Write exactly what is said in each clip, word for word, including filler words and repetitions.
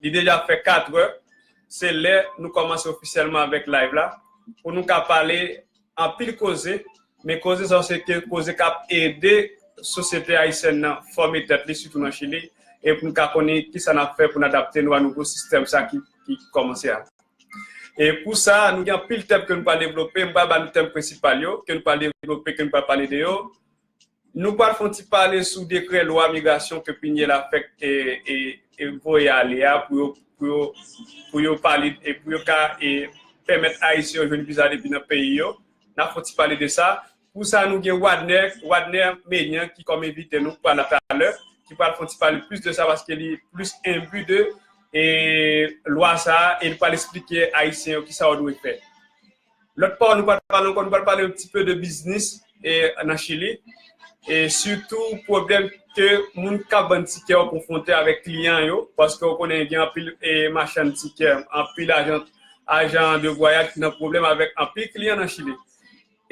Li deja fè katrè. Se lè nou kòmanse ofisyèlman avèk live la. Pou nou ka pale anpil koze, men koze sa se ke koze k ap ede sosyete ayisyèn nan fòme tèt li, sitou nan Chili, e pou nou ka konnen kisa n ap fè pou n adapte nou a nouvo sistèm sa ki, ki kòmanse a. E pou sa, nou gen anpil tèm ke nou pral devlope, m pral ba nou tèm prensipal yo, ke nou pral devlope, ke nou pral pale de yo. Nou pral fè yon ti pale sou dekrè lwa migrasyon ke P N U L la fèk e, e, e voye ale a pou yo, pou yo, pou yo pale, e pou yo ka e, pèmèt Ayisyen yo jwenn viza depi nan peyi yo. N ap fè yon ti pale de sa. Pou sa, nou gen Wadner, Wadner Menian ki kòm envite nou pral la talè, ki pral fè yon ti pale plis de sa paske li plis enbi de e, lwa sa a e li pral esplike Ayisyen yo kisa yo dwe fè. Lòt pa, nou pral pale ankò, nou pral pale yon ti pe de biznis e, nan Chili. E sitou pwoblèm ke moun k ap vann tikè yo konfwonte avèk kliyan yo, paske w konnen gen anpil e, machann tikè, anpil ajan, ajan de vwayaj ki nan pwoblèm avèk anpil kliyan nan Chili.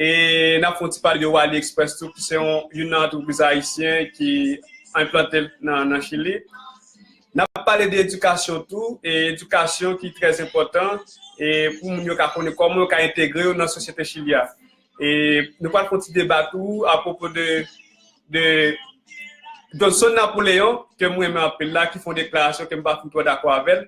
E n ap fè yon ti pale de Wali Express tou, ki se yon, youn nan antrepriz ayisyen ki enplante nan, nan Chili. N ap pale de edikasyon tou, e edikasyon ki trè enpòtan e pou moun yo ka konnen kòman yo ka entegre yo nan sosyete Chili a. E nou pral fè yon ti deba tou apwopo de, de Johnson Napoléon, ke m renmen anpil la, ki fè yon deklarasyon ke m pa fin twò dakò avè l.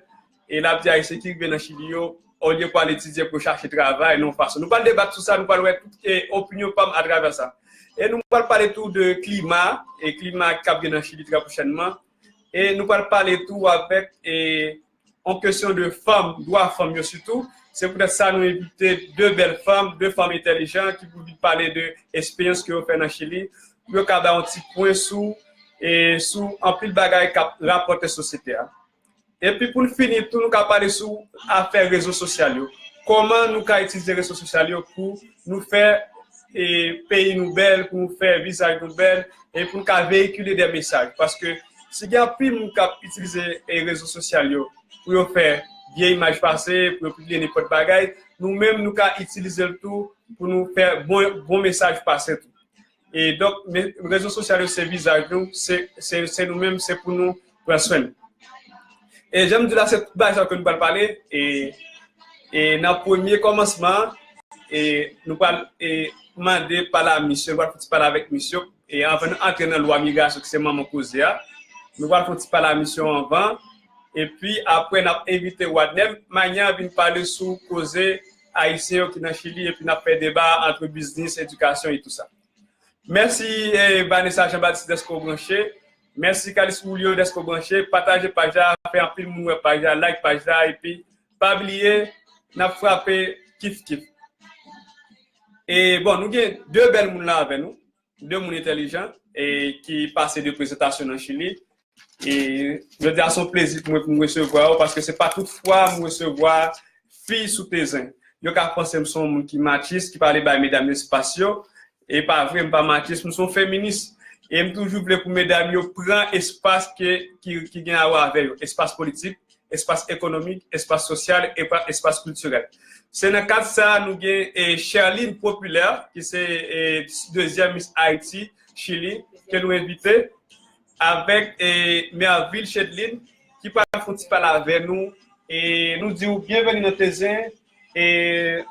E l ap di Ayisyen ki rive nan Chili yo, olye pou al etidye, pou yo chache travay, nan yon fason. Nou pral debat sou sa, nou pral wè tout e, opinyon pa m atravè sa. E nou pral pale tou de klima, e klima k ap gen nan Chili trè pwochènman. E nou pral pale tou avèk e, yon kesyon de fanm, dwa fanm yo sitou. Se poutèt sa nou envite de bèl fanm, de fanm entèlijan ki pou vin pale de esperyans ke yo fè nan Chili, pou yo ka bay yon ti pwen sou, e, sou anpil bagay k ap rapòte sosyete a. Epi pou n fini tou, nou ka pale sou afè rezo sosyal yo. Kòman nou ka itilize rezo sosyal yo pou nou fè e, peyi nou bèl, pou nou fè vizaj nou bèl, e pou nou ka veyikile de mesaj. Paske si gen anpil moun k ap itilize e, rezo sosyal yo pou yo fè vye imaj pase, pou yo pibliye nenpòt bagay, nou menm nou ka itilize l tou pou nou fè bon, bon mesaj pase tou. E donk, me- rezo sosyal yo se vizaj nou, se, se, se nou menm, se pou nou pran swen l. E jan m di la, se tout bagay sa ke nou pral pale. E, e nan premye kòmansman, e nou pral e mande pale a misye, nou pral fouti pale avèk misye. E anvan nou antre nan lwa migrasyon, ki se manman koze a, nou pral fouti pale a misye anvan. Epi apre, n ap envite Wadner Menian vin pale sou koze ayisyen yo ki nan Chili, epi n ap fè deba ant biznis, edikasyon e tou sa. Mèsi, eh, Vanessa Jean-Baptiste dèske w branche. Mèsi, Calis Julio, dèske w branche. Pataje paj la, fè anpil moun wè paj la, like paj la, epi pa bliye, n ap frape kif kif. E bon, nou gen de bèl moun la avè nou, de moun entèlijan, e ki pase de prezantasyon nan Chili. E jodi a se yon plezi pou mwen pou m resevwa yo, paske se pa tout fwa m resevwa fi sou Tezen. Yo ka panse m se yon moun ki matchis, ki pa vle bay medam yo espas yo. E pa vre, m pa matchis, m se yon feminis. E m toujou vle pou medam yo pran espas ke, ki, ki gen a wè avè yo. Espas politik, espas ekonomik, espas sosyal, e pa espas kiltirèl. Se nan kad sa a nou gen e, Sherline Populaire, ki se e, dezyèm Miss Haïti, Chili, ke nou envite, avèk e, Merville Chedline, ki pral fè yon ti pale avè nou. E nou di w byenveni nan Tezen. E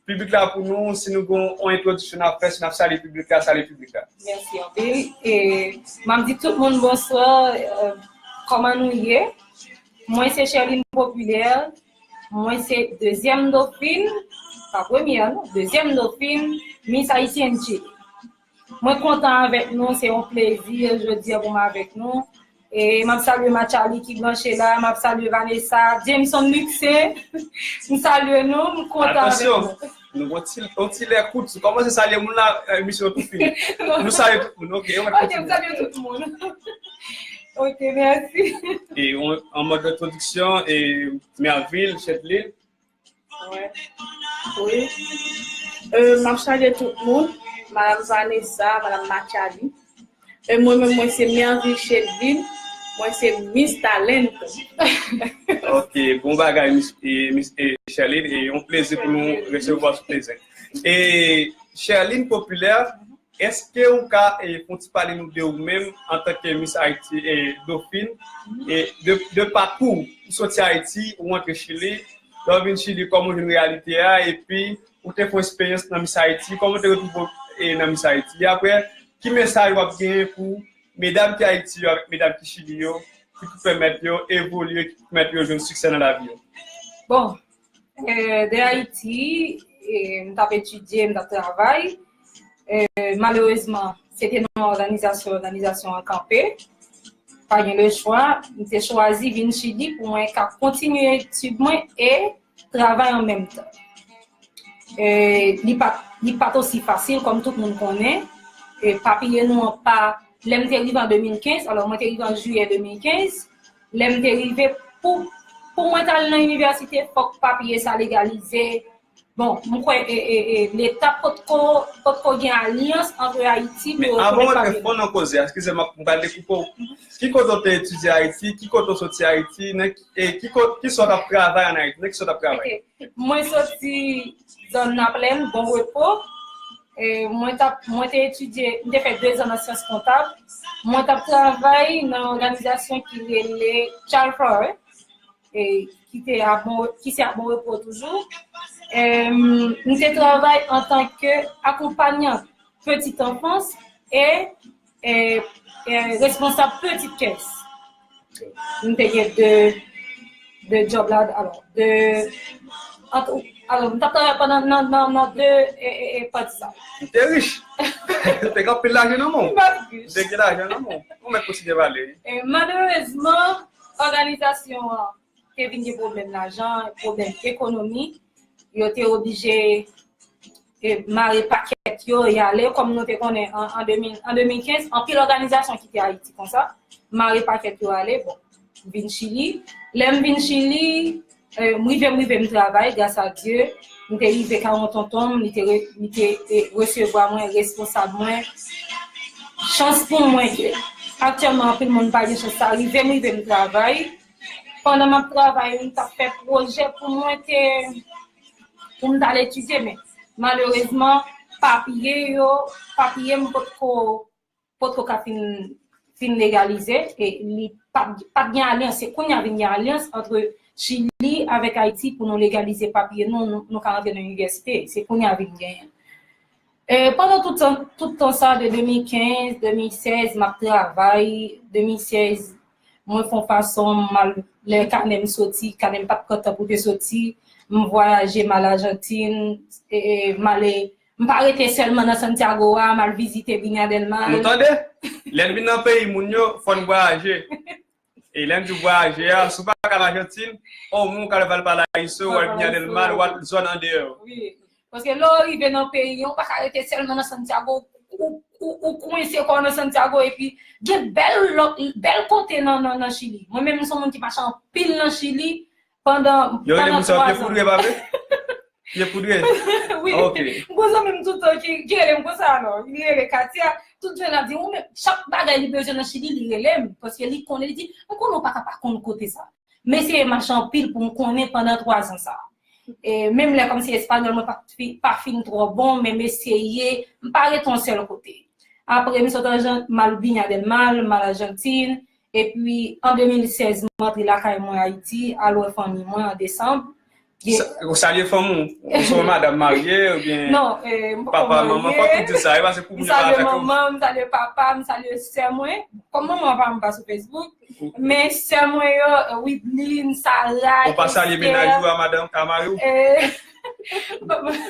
piblik la pou nou, si nou gen yon entwodiksyon n ap fè, si n ap salye piblik la, salye piblik la. Mèsi anpil. E m ap di tout moun bonswa. E, kòman nou ye? Mwen se Sherline Popilè. Mwen se dezyèm dofin, pa premyè non, dezyèm dofin Miss Haïtienne Chili. Mwen kontan avèk nou, se yon plezi jodi a pou mwen avèk nou. E m ap salye Matchaly ki branche la, m ap salye Vanessa, Jameson Luxe. M salye nou, m kontan avèk nou. Atansyon, nou gon ti, yon ti lè kout, si w kòmanse salye moun la, eh, emisyon an tou fini. Nou salye tout moun, ok, yon lè kout. Ok, m salye tout moun. Ok, mèsi. E yon, an mòd entwodiksyon, e Merville Chedline. Wi. E, m ap salye tout moun, Madam Vanessa, Madam Matchaly. E mwen menm, mwen se Merville Chedline, mwen se Miss Talento. Ok, bon bagay, Miss, e, Miss, e, Sherline, e yon plezi pou nou resevwa w sou Tezen. E Sherline Popilè, Èske ou ka, e, fè yon ti pale nou de ou menm antanke Miss Haiti, e, Dauphine, e, de, de pakou ou soti Ayiti, ou antre Chili, lè w vin Chili, kòman w jwenn reyalite a, epi ou te fè yon eksperyans nan Miss Haiti, kòman w te retwouve w, e, nan Miss Haiti? E apre, ki mesaj w ap genyen pou medam ki Ayiti yo avèk medam ki Chili yo, ki pou pèmèt yo evolye, ki pou pèmèt yo jwenn siksè nan lavi yo? Bon, e, de Ayiti, e, m t ap etidye, m t ap travay. E, malerezman, se te nan òganizasyon, òganizasyon an kanpe. Pa gen lechwa, m te chwazi vin Chili pou mwen ka kontinye etid mwen e travay an menm tan. E, li pa, li pa t osi fasil, kòm tout moun konnen. E, papiye nou an pa, lè m te rive an de mil kenz, alò mwen te rive an jiyè de mil kenz, lè m te rive, pou, pou mwen t al nan inivèsite, fòk papiye sa legalize. Bon, m kwè, e, e, e, Leta potko, potko gen alyans ant Ayiti pou yo pèmèt papiye. Men avan w antre fon nan koze a, eskize m, m pral dekoupe w. Ki kote w te etidye Ayiti? Ki kote w soti Ayiti? Nan ki, e, ki kote, ki sa w t ap travay an Ayiti? Nan ki sa w t ap travay? Ok. Mwen soti zòn Laplèn, Bon Repo. E, mwen t ap, mwen te etidye, m te fè de zan nan syans kontab. Mwen t ap travay nan òganizasyon ki rele Child Flower, e, ki te a Bon, ki se a Bon Repo toujou. E, m te travay antanke akonpanyant petite enfance e, e, e responsab petite caisse. M te gen de, de job la, alò, de, ant, alò, m t ap travay pandan nan, nan, nan de, e, e, e, pati sa. Ou te rich. Ou te gen anpil lajan nan men w. M pa t rich. Ou te gen lajan nan men w. Ou mèt kontinye pale. E, malerezman, òganizasyon an te vin gen pwoblèm lajan, pwoblèm ekonomi. Yo te oblije e, mare pakèt yo e ale, kòm nou te konnen an, an de mil, an de mil kenz, anpil òganizasyon kite Ayiti konsa, mare pakèt yo ale, bon, m vin Chili. Lè m vin Chili, e, m rive, m rive, m travay, gras a Dye, m te rive ka yon tonton m, li te, re- li te e, resevwa mwen, responsab mwen. Chans pou mwen ke aktyèlman anpil moun pa gen chans sa, rive m rive m travay. Pandan m ap travay, m t ap fè pwojè pou mwen te pou m t al etidye, men malerezman, papye yo, papye m potko, potko ka fin, fin legalize, e li pa t, pa t gen alyans, se kounye a vin gen alyans ant Chili avèk Ayiti pou nou legalize papye nou, nou, nou ka rantre nan inivèsite, se kounye a vin genyen. E, pandan tout tan, tout tan sa, de de mil kenz, de mil sèz, m ap travay, de mil sèz, mwen fè yon fason, m al, lè kanè m soti, kanè m pa t pran tan pou te soti, m vwayaje, m al Ajantin, e, e, m ale, m pa rete sèlman nan Santiago a, m al vizite Viña del Mar. Nou tande? Lè n vin nan peyi moun yo, fò n vwayaje. E lè n di w vwayaje a, si w pa ka al Ajantin, o mwen w ka leve al Valparaíso, w al Viña del Mar, w al zòn andeyò. Wi. Paske lè w rive nan peyi an, ou pa ka rete sèlman nan Santiago, ou, ou, ou kwense kò w nan Santiago, epi gen bèl lòt, bèl kote nan, nan, nan Chili. Mwen menm, m se yon moun ki mache anpil nan Chili pandan, pandan twa zan. Yo rele moun sa yo pye poudre, pa vre? Pye poudre? Wi. Ok. M gon zanmi m tout tan ki, ki rele m konsa, alò. Li rele Katia. Tout jounen l ap di, ou menm, chak bagay li bezwen nan Chili, li rele m. Paske li konnen, li di, m konnen w pa ka pa konn kote sa. M eseye mache anpil pou m konnen pandan twa zan sa. E menm lè kòmsi espanyòl mwen pa, pa fin twò bon, men m eseye, m pa rete yon sèl kote. Apre, m sot Ajan-, m al Viña del Mar, m al Ajantin, epi an de mil sèz, m rantre lakay mwen Ayiti, al wè fanmi mwen an desanm. Sa- Ou salye fanm ou? Ou se yon madanm marye oubyen Non, e, m poko papa, manman, fòk ou marye. Di sa, e pa se pou M moun yo pa salye avèk ou. Manman, m salye papa, m salye sè mwen. Kòm manman pa m pa sou Facebook, men sè mwen yo, e, Widline, Sarah, Ou pa salye Esther. Mennaj ou a madanm, a mari w? E,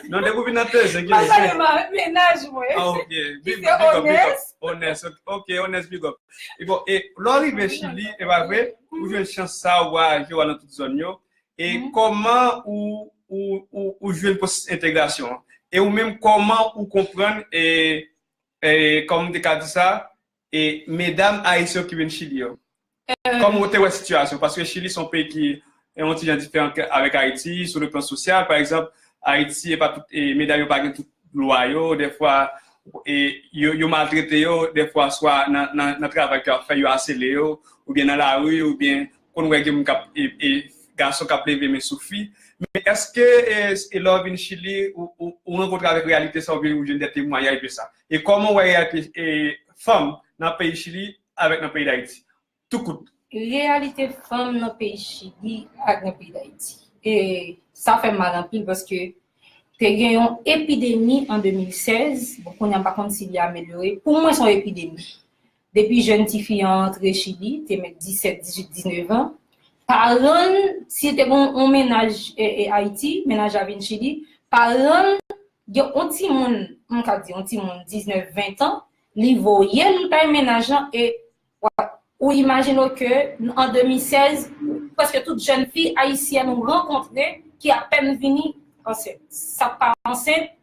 Non, depi w vin nan tezyen, ki M pa salye lezyen? Ma- mennaj mwen. Ah, ok. Ki Big se up, big up, big up. Onès. Onès, ok, ok, Onès, big up. E bon, e lè w rive Chili, e pa vre, ou jwenn chans sa, ou vwayaje, ou al nan tout zòn yo. E kòman ou, ou, ou, ou jwenn pwosesis entegrasyon an? E ou menm, kòman ou konprann, e, e, kòman m te ka di sa, e medam ayisyen ki vin Chili yo? Kòman ou te wè sitiyasyon? Paske Chili se yon peyi ki, e, yon ti jan diferan ke, avèk Ayiti, sou le plan sosyal, pa egzanp, Ayiti, e pa tout, e, medam yo pa gen tout lwa yo, dèfwa, e, yo, yo maltrete yo, dèfwa, swa nan, nan, nan travay ke y ap fè, yo asele yo, oubyen nan lari, oubyen konn wè gen moun k ap, e, e, gason k ap leve men sou fi. Men èske, e, e lè w vin Chili, ou, ou, ou rankontre avèk reyalite sa oubyen ou jwenn de temwayaj de sa? E kòman w wè reyalite, e, fanm nan peyi Chili avèk nan peyi Dayiti? Tou kout. Reyalite fanm nan peyi Chili ak nan peyi Dayiti. E sa fè m mal anpil paske te gen yon epidemi an de mil sèz. Bon, kounye a m pa konn si li amelyore. Pou mwen, se yon epidemi. Depi jèn tifi an antre Chili, te mèt disèt, dizuit, diznèf an, paran l, si te gen yon mennaj, e, e, Ayiti, mennaj la vin Chili, paran l gen yon timoun, m ka di yon timoun diznèf, ven an, li voye l bay mennaj lan, e wa-, ou imajine w ke an de mil sèz, prèske tout jèn fi ayisyèn ou rankontre ki apèn vini ansent. Sa pa ansent,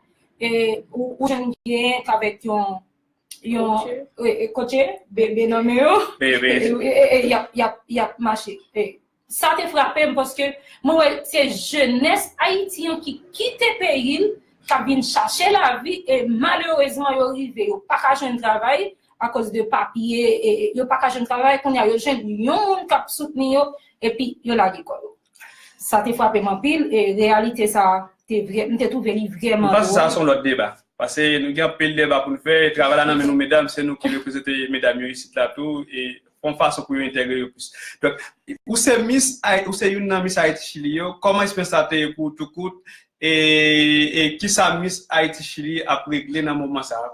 e, ou, ou jwenn gen avèk yon, yon, e, e, kotche, bebe nan men yo. Bebe. E, e, e, e, y ap, y ap, y ap mache. E, sa te frape m paske mwen wè se jenès Ayiti an ki kite peyi l, k ap vin chache lavi, e malerezman yo rive, yo pa ka jwenn travay akoz de papye, e, e, yo pa ka jwenn travay, kounye a yo jwenn yon moun k ap soutni yo, epi yo lage kò yo. Sa te frape m anpil, e reyalite sa te vrè, m te twouve li vrèman dwòl. M panse sa se yon lòt deba. Paske nou gen anpil deba pou n fè, e travay la nan men nou medam, se nou ki reprezante medam yo isit la tou, e fè yon fason pou yo entegre yo plis. Donk, ou se Miss Ay-, ou se youn nan Miss Haiti Chili yo, kòman eksperyans sa te ye pou ou tou kout, e, e kisa Miss Haiti Chili ap regle nan moman sa a?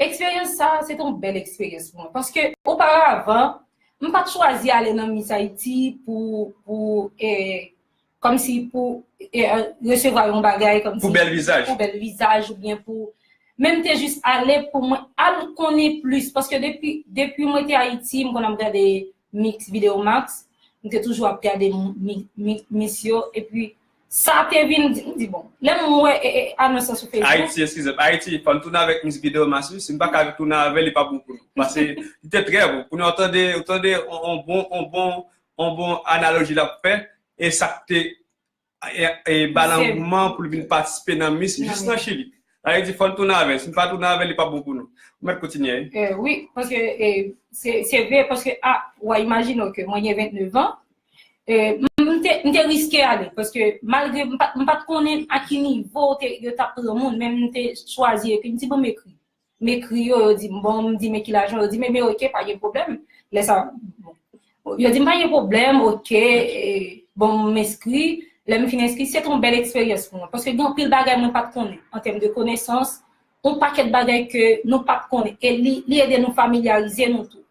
Eksperyans sa, se te yon bèl eksperyans pou mwen. Paske, oparavan, m pa t chwazi ale nan Miss Haiti pou, pou, e, kòmsi pou, e, resevwa yon bagay, kòmsi pou bèl vizaj. Pou bèl vizaj oubyen pou, men m te jis ale pou mwen al konnen plis. Paske depi, depi mwen te Ayiti, m konn ap gade Mix, Video Max, m te toujou ap gade mi-, mi-, Miss yo, epi sa te vin di, m di, bon, lè m wè, e, e, anons lan sou Facebook. Ayiti, eskize m, Ayiti, fò n tounen avèk Miss Video Max, wi, si n pa ka tounen avè l, li p ap bon pou nou. Paske li te trè bon. Kounye a, ou tande, ou tande, on, on bon, on bon, on bon analoji l ap fè, e sa k te e, e ba l angouman pou l vin patisipe nan Miss jis nan Chili. Sa vle di, fò n tounen avè l. Si n pa tounen avè l, li p ap bon pou nou. Ou mèt kontinye, wi. E, wi, paske, e, se, se vre, paske, a, w a imajine w ke mwen gen vennèf an. E, m, m te, m te riske ale, paske malgre m pa, m pa t konnen a ki nivo te, yo t ap pran moun, men m te chwazi, epi m di, bon, m ekri. M ekri yo, yo di m, bon, m di, men ki lajan, yo di, men, men, oke, pa gen pwoblèm. Lè sa, bon. Yo di m, pa gen pwoblèm, oke, e, bon, m enskri. Lè m fin enskri, se te yon bèl eksperyans pou mwen. Paske gen anpil bagay mwen pa t konnen, an tèm de konesans, yon pakèt bagay ke nou pa t konnen. E li, li ede nou familyarize nou tou.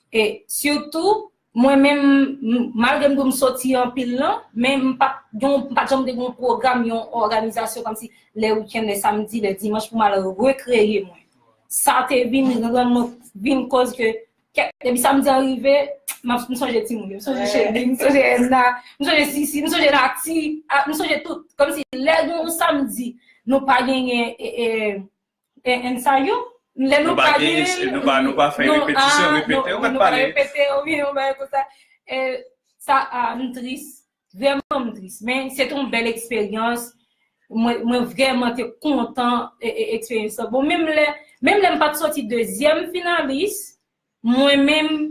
E sitou, mwen menm, m, malgre m di w m soti anpil lan, men m pa t gen, m pa t janm te gen yon pwogram, yon òganizasyon kòmsi lè wikenn, lè samdi, lè dimanch pou m al rekreye mwen. Sa te vin rann mwen, vin koz ke, kè, depi samdi an rive, m ap, m sonje timoun yo, m sonje Chedlin, m sonje Enna, m sonje Sisi, m sonje Nati, a, m sonje tout. Kòmsi lè gen yon samdi, nou pa genyen, e, e, e, ensayo. Lè nou pa gen, nou pa, nou pa fè repetisyon, repete, ou mèt pale. Nou pa repete, ou byen, yon bagay konsa. E, sa, a, m tris. Vrèman, m tris. Men, se te yon bèl eksperyans. Mwen, mwen vrèman te kontan, e, e, eksperyans la. Bon, menm lè, menm lè m pa t soti dezyèm finalis, mwen menm,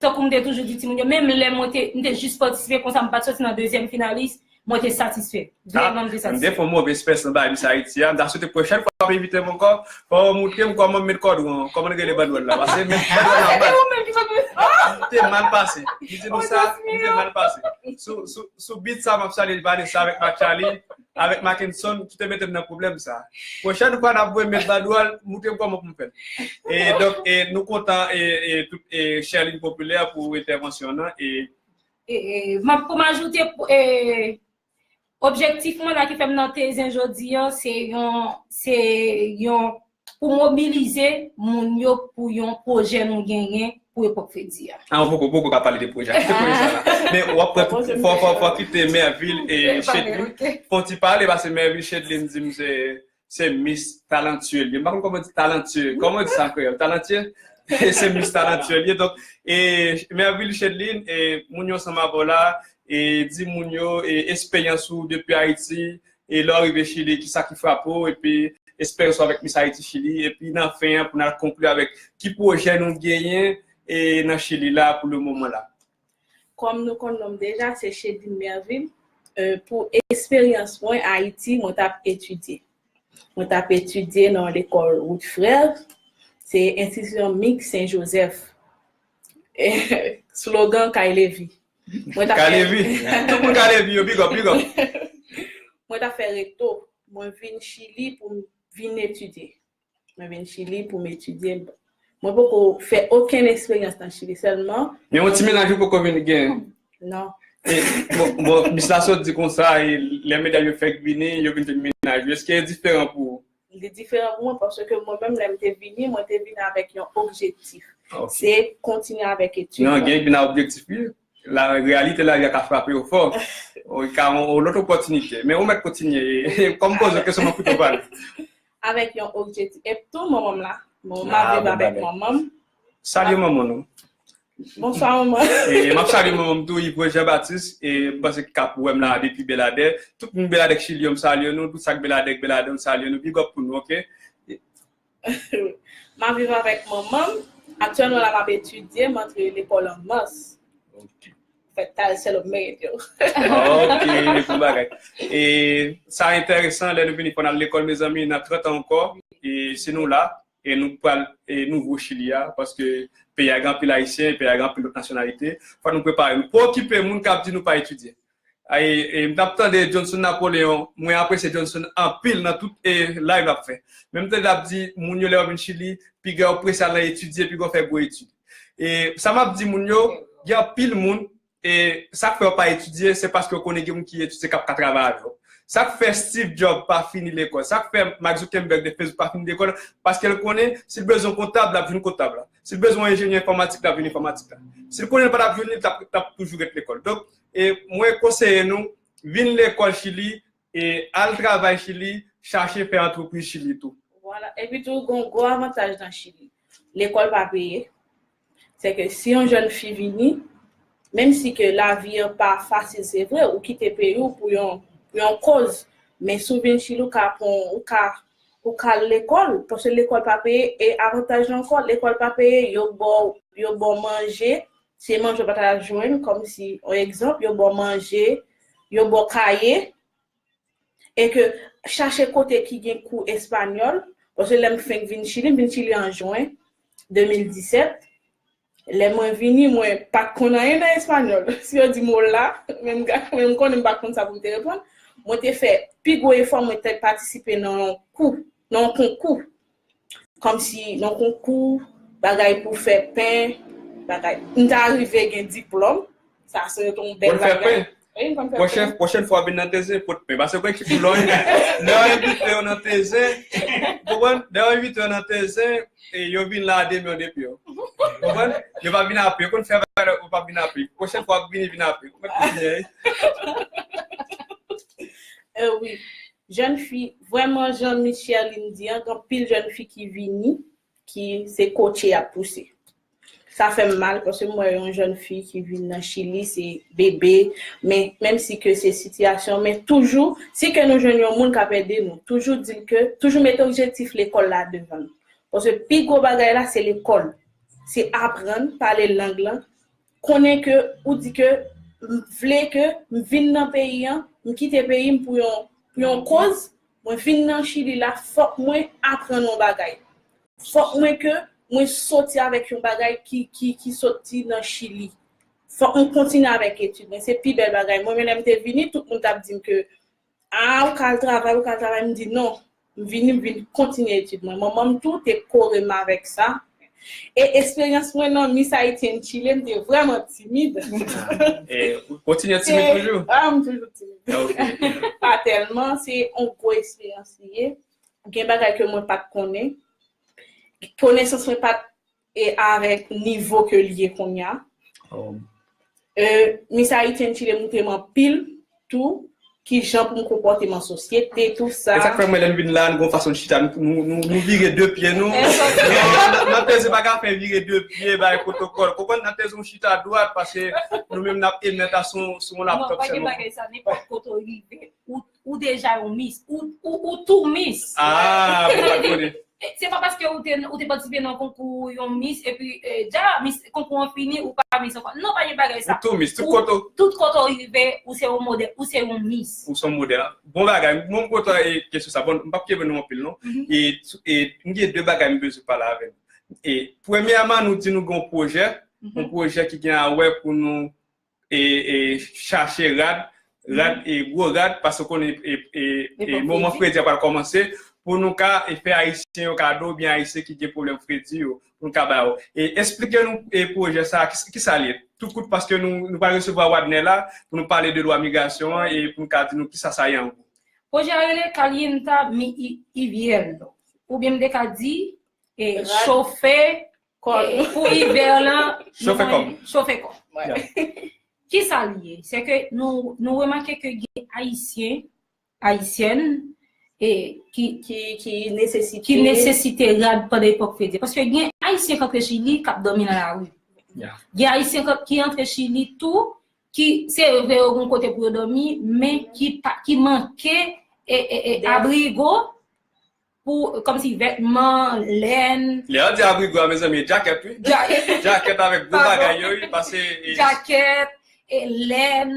tankou m te toujou di timoun yo, menm lè mwen te, m te jis patisipe konsa, m pa t soti nan dezyèm finalis, mwen te satisfè. Vrèman, m te satisfè. M te fè yon move espès nan bagay Miss Haiti a. M ta swete pwochèn fwa w ap envite m ankò, fò w montre m kòman m met kòdwon an, kòman n rele bandwèl la. Paske m met bandwèl la mal. E ou menm ki sot met sa? M te mal pase. M di nou sa, m te mal pase. Sou, sou, sou beat sa, m ap salye Vanessa avèk Matchaly, avèk Mackenson, ki te mete m nan pwoblèm sa. Pwochèn fwa n ap voye m met bandwèl, montre m kòman pou m fè l. E donk, e, nou kontan, e, e, tout, e, Sherline Populaire pou entèvansyon w nan, e, e, e, m ap, pou m ajoute, e, objektif mwen la ki fè m nan Tezen jodi a, se yon, se yon, pou mobilize moun yo pou yon pwojè nou genyen pou epòk Fedi a. A, nou poko, poko ka pale de pwojè a. Kite pwojè sa la. Men w ap pran tout, fò, fò, fò kite Merville e Chedlin fè yon ti pale, paske Merville Chedlin di m se, se Miss Talentueux li ye. M pa konn kòman di talentueux. Kòman di sa an kreyòl? Talentueux? Se Miss Talentueux li ye. Donk, e, Merville Chedlin, e, moun yo ansanm avè w la, e, di moun yo, e, esperyans ou depi Ayiti, e lè w rive Chili, kisa ki frape w, epi esperyans ou avèk Miss Haiti Chili, epi nan fen an, pou n al konkli avèk ki pwojè nou genyen, e, nan Chili la, pou le moman la. kòm nou konn non m deja, se Chedine Merville. Euh, pou eksperyans mwen Ayiti, mwen t ap etidye. Mwen t ap etidye nan lekòl Wout Frè. Se Enstitisyon Miks Sen Jozèf. Slogan Kay Levi. Mwen t ap Kay Levi. Tout moun Kay Levi yo, big up, big up. Mwen t ap fè reto. Mwen vin Chili pou m vin etidye. Mwen vin Chili pou m etidye. Mwen poko fè okenn eksperyans nan Chili, sèlman Men yon ti mennaj ou poko vin gen. Non. E, bon, bon, Miss la sot di konsa, e, lè medam yo fèk vini, yo vin jwenn mennaj ou. Èske e diferan pou ou? Li diferan pou mwen, paske mwen menm, lè m te vini, mwen te vini avèk yon objektif. Ok. Se kontinye avèk etid Non, mwen. Gen ki vin ak objektif, wi. La, reyalite lavi a ka frape yo fò. Ou ka yon, yon lòt opòtinite. Men ou mèt kontinye. Kòm poze kesyon, mwen koute w pale. Avèk yon objektif. E tou manman m la. Bon, m ap Ah, viv bon avèk bagay. Manman m. Salye manman nou. Bonswa, manman. E m ap salye manman m tou, Yvres Jean Baptiste, e m panse ki k ap wè m la depi Beladè. Tout moun Beladè k Chili yo, m salye nou. Tout sa k Beladè, k Beladè, m salye nou. Big up pou nou, ok? M ap viv avèk manman m. Aktyèlman, la, m ap etidye, m antre lekòl an mas. Ok. Fèt ta, se lòt mèt yo. Ok, bon bagay. E sa enteresan, lè nou vini fò n al lekòl, mezanmi, nan trant an ankò, e si nou la, e nou pral, e nouvo Chili a, paske peyi a gen anpil Ayisyen, peyi a gen anpil lòt nasyonalite, fò nou prepare nou. Pa okipe moun k ap di nou pa etidye. Ay, e, m t ap tande Johnson Napoléon, mwen apresye Johnson anpil nan tout, e, live l ap fè. Men m tande l ap di, moun yo lè yo vin Chili, piga yo prese al nan etidye, piga yo fè gwo etid. E sa m ap di moun yo, gen anpil moun, e sa k fè yo pa etidye, se paske yo konnen gen moun ki etidye k ap ka travay avè yo. Sa k fè Steve Jobs pa fini lekòl, sa k fè Mark Zuckerberg de Facebook pa fini lekòl, paske l konnen si l bezwen kontab, l ap jwenn kontab la. Si l bezwen enjenyè enfòmatik, l ap jwenn enfòmatik la. Si l konnen l pa t ap jwenn li, l t ap, t ap toujou ret lekòl. Donk, e mwen konseye nou, vin lekòl Chili, e al travay Chili, chache fè antrepriz Chili tou. Vwala. Epi tou, gon gwo avantaj nan Chili. Lekòl pa peye. Se ke si yon jèn fi vini, menm si ke lavi an pa fasil, se vre, ou kite peyi w pou yon, pou yon koz, men si w vin Chili, ou ka pran, ou ka, ou ka al lekòl, paske lekòl pa peye, e avantaj la ankò, lekòl pa peye, yo ba w, yo ba w manje, se manje w pa ta jwenn, kòmsi, yon egzanp, yo ba w manje, yo ba w kaye, e ke chache kote ki gen kou espanyòl, paske lè m fenk vin Chili, m vin Chili an jen de mil disèt, lè mwen vini, mwen pa t konn anyen nan espanyòl. Si yo di m hola, men m ga-, men m konnen m pa t konn sa pou m te reponn. Mwen te fè pi gwo efò, mwen te patisipe nan yon kou, nan yon konkou. Kòmsi nan konkou, bagay pou fè pen, bagay. M ta rive gen diplòm, sa se yon bèl bagay. Pou l fè pen. Wi, m konn fè pen. Pwochèn, pwochèn fwa w vin nan Tezin, pot pen. Paske w konn ki boulòy, lè yo envite yo nan Tezin, w konprann? Lè yo envite yo nan Tezin, e yo vin la a de men de pye. W konprann? Yo pa vin a pye. Yo konn fè bagay, yo pa vin a pye. Pwochèn fwa w ap vini, vin a pye. Ou mèt kontinye. Eh wi. Jèn fi, vrèman, jan Miss Sherline di an, gen anpil jèn fi ki vini, ki se kotye y ap pouse. Sa fè m mal, paske m wè yon jèn fi ki vin nan Chili, se bebe, men menm si ke se sitiyasyon, men toujou, si ke nou jwenn yon moun k ap ede nou, toujou di l ke, toujou mete objektif lekòl la devan l. Paske pi gwo bagay la, se lekòl. Se aprann pale lang lan, konnen ke ou di ke m vle ke m vin nan peyi an, m kite peyi m pou yon, pou yon koz, mwen vin nan Chili la, fòk mwen aprann yon bagay. Fòk mwen ke mwen soti avèk yon bagay ki, ki, ki soti nan Chili. Fòk mwen kontinye avèk etid mwen. Se pi bèl bagay. Mwen menm lè m te vini, tout moun t ap di m ke, ah, ou ka al travay, ou ka al travay. M di non. M vini, m vin kontinye etid mwen. Manman m tou te kore m avèk sa. E eksperyans mwen nan Miss Haitian Chile, m te vrèman timid. E, ou kontinye timid toujou? Ah, m toujou timid. Ok. Pa tèlman, se yon gwo eksperyans li ye. Gen bagay ke mwen pa t konnen. Konesans mwen pa t e avèk nivo ke l ye kounye a. Oh. Euh, Miss Haitian Chile montre m anpil tou, ki jan pou m konpòte m an sosyete, tou sa. E sa k fè mwen, lè n vin la, n gon fason n chita, nou, nou, nou, nou vire de pye nou. Nan, nan Tezin pa ka fè vire de pye, bay pwotokòl. Konprann, nan Tezin w chita dwat, paske nou menm n ap emèt a sou, sou yon laptòp sèlman. Non, pa gen bagay sa, nenpòt kote w rive, ou, ou deja yon mis. Ou, ou, ou tou mis. Ah, mwen pa t konnen. E, se pa paske ou te, ou te patisipe nan konkou yon Miss, epi, e, dja, Miss, konkou an fini, ou pa Miss ankò. Non, pa gen bagay sa. Ou tou Miss, tout kote ou. Tout kote ou rive, ou se yon modèl, ou se yon Miss. Ou se yon modèl. Bon bagay, mwen m kontan e kesyon sa. Bon, m p ap kenbe nou anpil, non. E, e, m gen de bagay m bezwen pale avè nou. E, premyèman, nou di nou gen yon pwojè, yon pwojè ki gen a wè pou nou e, e chache rad, rad, e gwo rad, paske w konnen e, e, e moman fredi a pral kòmanse, pou nou ka e fè Ayisyen yo kado, oubyen Ayisyen ki gen pwoblèm fredi yo, pou nou ka ba yo. E eksplike nou e pwojè sa a, ki, ki sa l ye? Tou kout, paske nou, nou pral resevwa Wadner la, pou nou pale de lwa migrasyon an, e pou nou ka di nou ki sa sa ye an gwo. Pwojè a rele Calienta mi i-, invierno, oubyen m te ka di, e, chofe kò nou. E, pou ivè lan, chofe kò. Chofe kò. Ki sa l ye? Se ke nou, nou remake ke gen Ayisyen, Ayisyèn, e, ki, ki, ki nesesite, ki nesesite rad pandan epòk fredi. Paske gen Ayisyen k antre Chili k ap dòmi nan lari. Gen Ayisyen k, ki antre Chili tou, ki, se vre yo gen kote pou yo dòmi, men ki pa, ki manke e, e, e, abrigo, pou, kòmsi vètman, lèn. Lè yo di abrigo a, mezanmi, e djakèt, wi. Djakèt avèk gwo bagay yo, wi, pase, e, djakèt, e, lèn,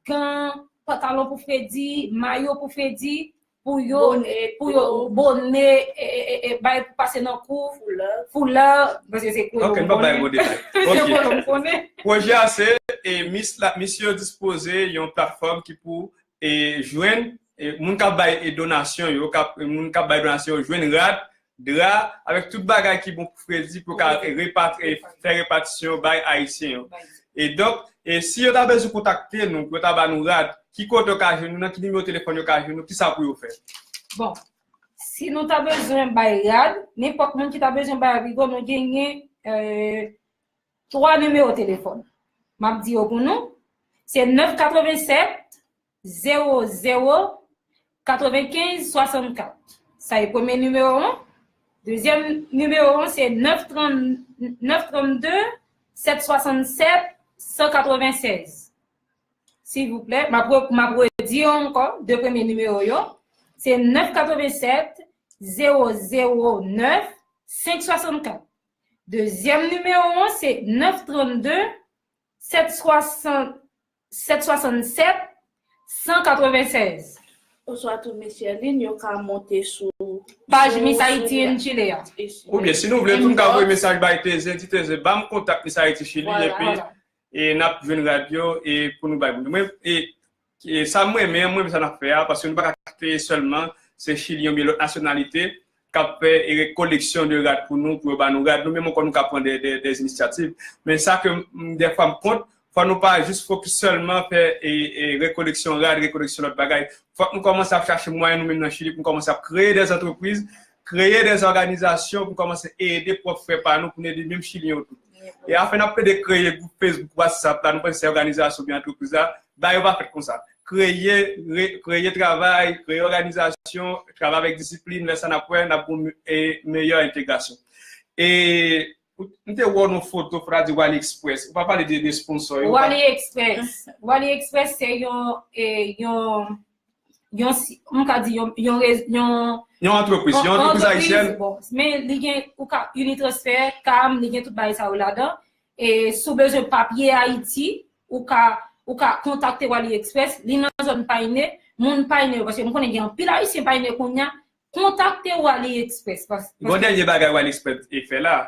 gan, pantalon pou fredi, mayo pou fredi, pou yo, pou yo, bone, e, e, e, e, bay pou pase nan kou, foula, paske se kolon konnen. Ok, n pa bay gwo detay. Se kolon konnen. Pwojè a se, e, Miss la, Miss yo dispoze yon platfòm ki pou e jwenn, e moun k ap bay, e donasyon yo, k ap, moun k ap bay donasyon yo jwenn rad, dra, avèk tout bagay ki bon pou fredi pou yo ka repat-, e fè repatisyon bay Ayisyen yo. E donk, e si yo ta bezwen kontakte nou, pou yo ta ba nou rad, ki kote yo ka jwenn nou, nan ki nimewo telefòn yo ka jwenn nou, ki sa pou yo fè? Bon, si nou ta bezwen bay rad, nenpòt moun ki ta bezwen bay abrigo, nou genyen, e, twa nimewo telefòn. M ap di yo pou nou. Se nèf katrevennsèt, zewo zewo, katrevenkenz, swasannkat. Sa e premye nimewo an. Dezyèm nimewo an, se nèf trant, nèf trannde, sèt swasannsèt, san katrevennsèz. Silvouplè, m ap re-, m ap redi yo ankò, de premye nimewo yo. Se nèf katrevennsèt, zewo zewo nèf, senk swasannkat. Dezyèm nimewo an, se nèf trannde, sèt swasann, sèt swasannsèt, san katrevennsèz. Oswa tou, Miss Sherline, yo ka monte sou paj Miss Haiti in Chile a. Oubyen, si nou vle, tou nou ka voye mesaj bay Tezen, di Tezen, ban m kontak Miss Haiti Chili, epi, e, n ap jwenn rad yo, e, pou nou bay moun. Mwen, e, e sa mwen renmen, mwen renmen sa n ap fè a, paske nou pa ka kite sèlman se Chilyen oubyen lòt nasyonalite k ap fè, e, rekoleksyon de rad pou nou, pou yo ba nou rad. Nou menm ankò, nou ka pran de, de, de inisyativ. Men sa ke m, dèfwa m kont, fò nou pa jis fokis sèlman fè, e, e, rekoleksyon rad, rekoleksyon lòt bagay. Fòk nou kòmanse ap chache mwayen nou menm nan Chili pou nou kòmanse ap kreye de antrepriz, kreye de òganizasyon pou kòmanse ede pwòp frè pa nou, pou n ede menm Chilyen yo tou. E afin n ap plede kreye gwoup Facebook, WhatsApp la, nou panse se òganizasyon oubyen antrepriz la, ba yo pa fèt konsa. Kreye, re-, kreye travay, kreye òganizasyon, travay avèk disiplin, lè sa n ap wè, n ap gon, e, meyè entegrasyon. E, ou, m te wè w nan foto, foto a di Wali Express. Ou pa pale de, de sponsor yo, pa? Wali Express. Wali Express se yon, e, yon, yon si-, m ka di yon, yon rez-, yon, yon antrepriz, yon antrepriz ayisyèn. Bon, men li gen, ou ka, Unitransfer, Cam, li gen tout bagay sa yo ladan. E si w bezwen papye Ayiti, ou ka, ou ka kontakte Wali Express, li nan zòn Payne, moun Payne yo, paske m konnen gen anpil Ayisyen Payne kounye a, kontakte Wali Express. Pas-, gon dènye bagay Wali Express e fè la.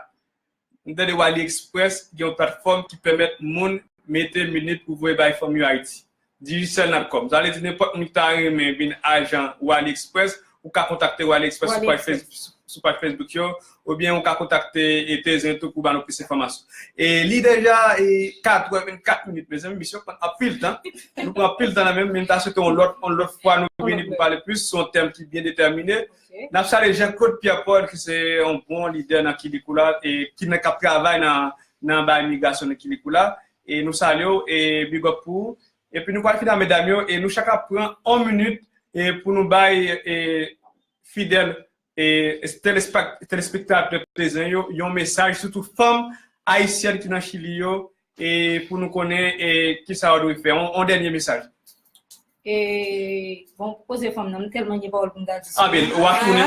M tande Wali Express gen yon platfòm ki pèmèt moun mete minit pou voye bay fanmi yo Ayiti. Digicel nat com. Sa vle di nenpòt moun ki ta renmen vin ajan Wali Express, ou ka kontakte Wali Express sou paj Face-, sou paj Facebook yo, oubyen ou ka kontakte, e, Tezen tou pou ba nou plis enfòmasyon. E li deja, e, katrevennkat minit, mezanmi, misye pran anpil tan. Nou pran anpil tan nan menm, men m ta swete yon lòt, yon lòt fwa nou vini pou pale plis sou yon tèm ki byen detèmine. N ap salye Jean Claude Pierre Paul, ki se yon bon lidè nan Kilikoula, e ki nan, k ap travay nan, nan bay migrasyon nan Kilikoula. E nou salye w, e big up pou ou. Epi nou pral fini a medam yo, e nou chak ap pran yon minit, e pou nou bay, e, fidèl, e, telespek-, telespektatè Tezen yo, yon mesaj, sitou fanm ayisyèn ki nan Chili yo, e pou nou konnen, e, kisa yo dwe fè. Yon, yon dènye mesaj. E, bon, koze fanm nan, m tèlman gen pawòl pou m ta di sou. Anben, w a tounen,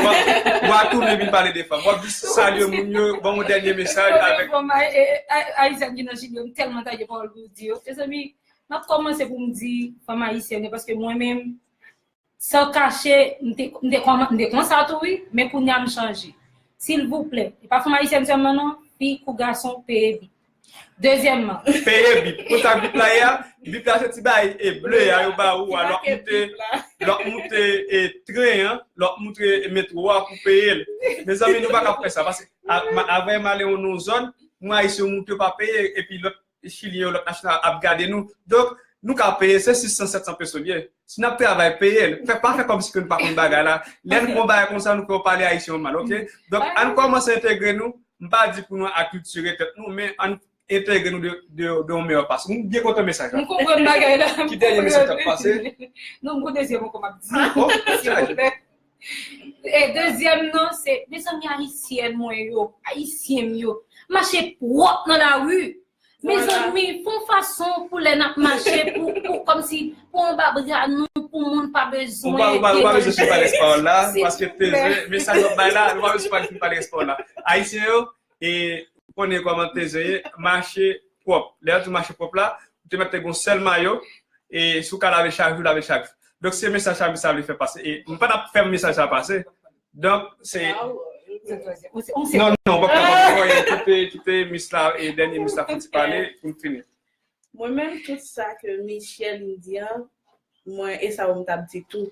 w a tounen vin pale de fanm. W ap jis salye moun yo, ban yon dènye mesaj avèk. Fanm ayisyèn ki nan Chili yo, m tèlman ta gen pawòl pou m di yo. Mezanmi, m ap kòmanse pou m di fanm ayisyèn yo, paske mwen menm, san kache, m te, m te kòman, m te konsa tou, wi, men kounye a m chanje. Silvouplè, e pa fanm ayisyèn sèlman non, fi kou gason, peye bip. Dezyèmman. Peye bip. Pou sa bip la ye a, bip la se ti bagay e ble a yo ba ou a, lè w ap moute, lè w ap moute e tren an, lè w ap moute metwo a pou peye l. Mezanmi, nou pa ka fè sa, paske avè m ale nan yon zòn, mwen ayisyen yo moute yo pa peye, epi lòt Chilyen yo, lòt nasyonal ap gade nou. Donk, nou ka peye, se sis san, sèt san peso l ye. Si n ap travay, peye l. Fè pa fè kòmsi ke nou pa konn bagay la. Lè n gon bagay konsa, nou fè yo pale ayisyen yo mal, oke? Donk, ann kòmanse entegre nou. M pa di pou nou akiltire tèt nou, men ann entegre nou de, de, de yon meyè fason. M byen kontan mesaj la. M konprann bagay la. Ki dènye mesaj k ap pase? Non, m gon dezyèm ankò m ap di. Silvouplè. E dezyèm nan, se, mezanmi ayisyèn mwen yo, ayisyen m yo, mache pwòp nan lari. Mezanmi, fè yon fason pou lè n ap mache, pou, pou, kòmsi, pou anba bra nou, pou moun pa bezwen. Ou pa, ou pa, ou pa bezwen sipale pawòl la, paske teze, mesaj w ap bay la, ou pa bezwen sipale pawòl la. Ayisyen yo, e, ou konnen kòman teze ye, mache pwòp. Lè yo di mache pwòp la, ou te mèt te gon sèl mayo, e, si w ka lave chak jou, lave chak jou. Donk, se mesaj sa, mesaj sa vle fè pase. E, m pa t ap fè mesaj sa pase. Donk, se. Non, non, w p ap kapab voye. Kite, kite Miss la, e dènye Miss la fouti pale, pou n fini. Mwen menm, tout sa ke Miss Sherline di an, mwen, e sa yo m t ap di tou.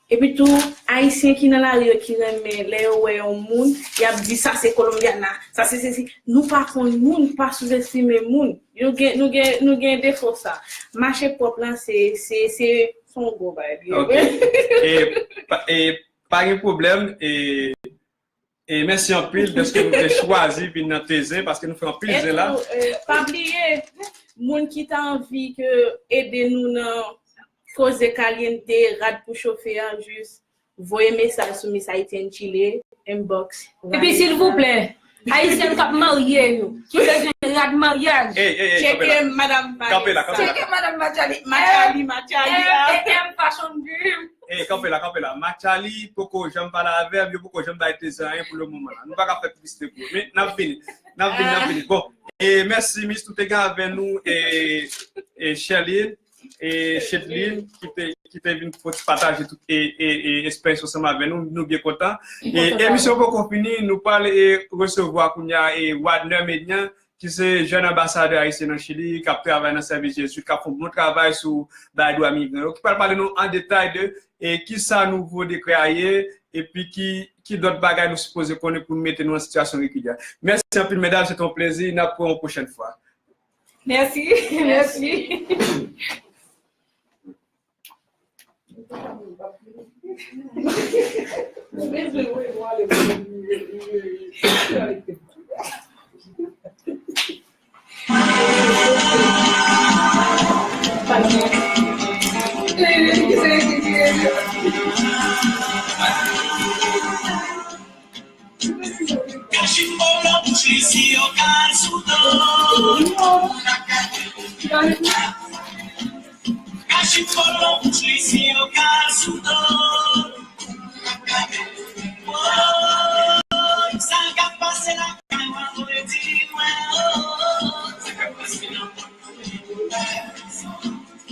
Epi tou, Ayisyen ki nan lari yo ki renmen, lè yo wè yon moun, y ap di, sa se Colombiana, sa se sesi. Nou pa konn moun, pa souzestime moun. Nou gen, nou gen, nou gen defo sa. Mache pwòp lan, se, se, se, se yon gwo bagay. Ok. E, pa, e, Pa gen pwoblèm, e, e mèsi anpil dèske nou te chwazi vin nan Tezin, paske nou fè anpil zen la. Etou, e, pa bliye, moun ki ta anvi ke ede nou nan koze kalyente, rad pou chofe a, jis voye mesaj sou Miss Haitian Chile, inbox. Epi silvouplè, Ayisyèn k ap marye yo, ki bezwen rad maryaj. Ey, ey, ey, kanpe la. Tcheke Madanm Vanessa. Kanpe la, kanpe la. Tcheke Madanm Matchali. Matchali, Matchali. M M Fashion Dream. Ey, kanpe la, kanpe la. Matchali poko janm pale avè m, yo poko janm bay Tezin anyen pou le moman la. Nou pa ka fè piblisite pou yo. Men, n ap vini. N ap vini, n ap vini. Bon, e mèsi, Miss, nou te gen avè nou, e, e Sherline. e Chedline ki te, ki te vin pou pataje tout e, e, e, eksperyans ansanm avè nou. Nou byen kontan. E emisyon poko fini, nou pral e, resevwa kounye a e Wadner Median, ki se jèn anbasadè ayisyen nan Chili, k ap travay nan sèvis Jezwit, k ap fè yon bon travay sou bagay dwa migran yo, ki pral pale nou an detay de e, kisa nouvo dekrè a ye, epi ki, ki lòt bagay nou sipoze konnen pou n mete nou an sitiyasyon regilyè. Mèsi anpil, medam, se te yon plezi. N ap wè yon pwochèn fwa. Mèsi, mèsi. Kachifò blan bouch li si yo kal sou do. Kachifò blan bouch li si yo kal sou do. Woy, sa k ap pase lakay ou a, di mwen, oh.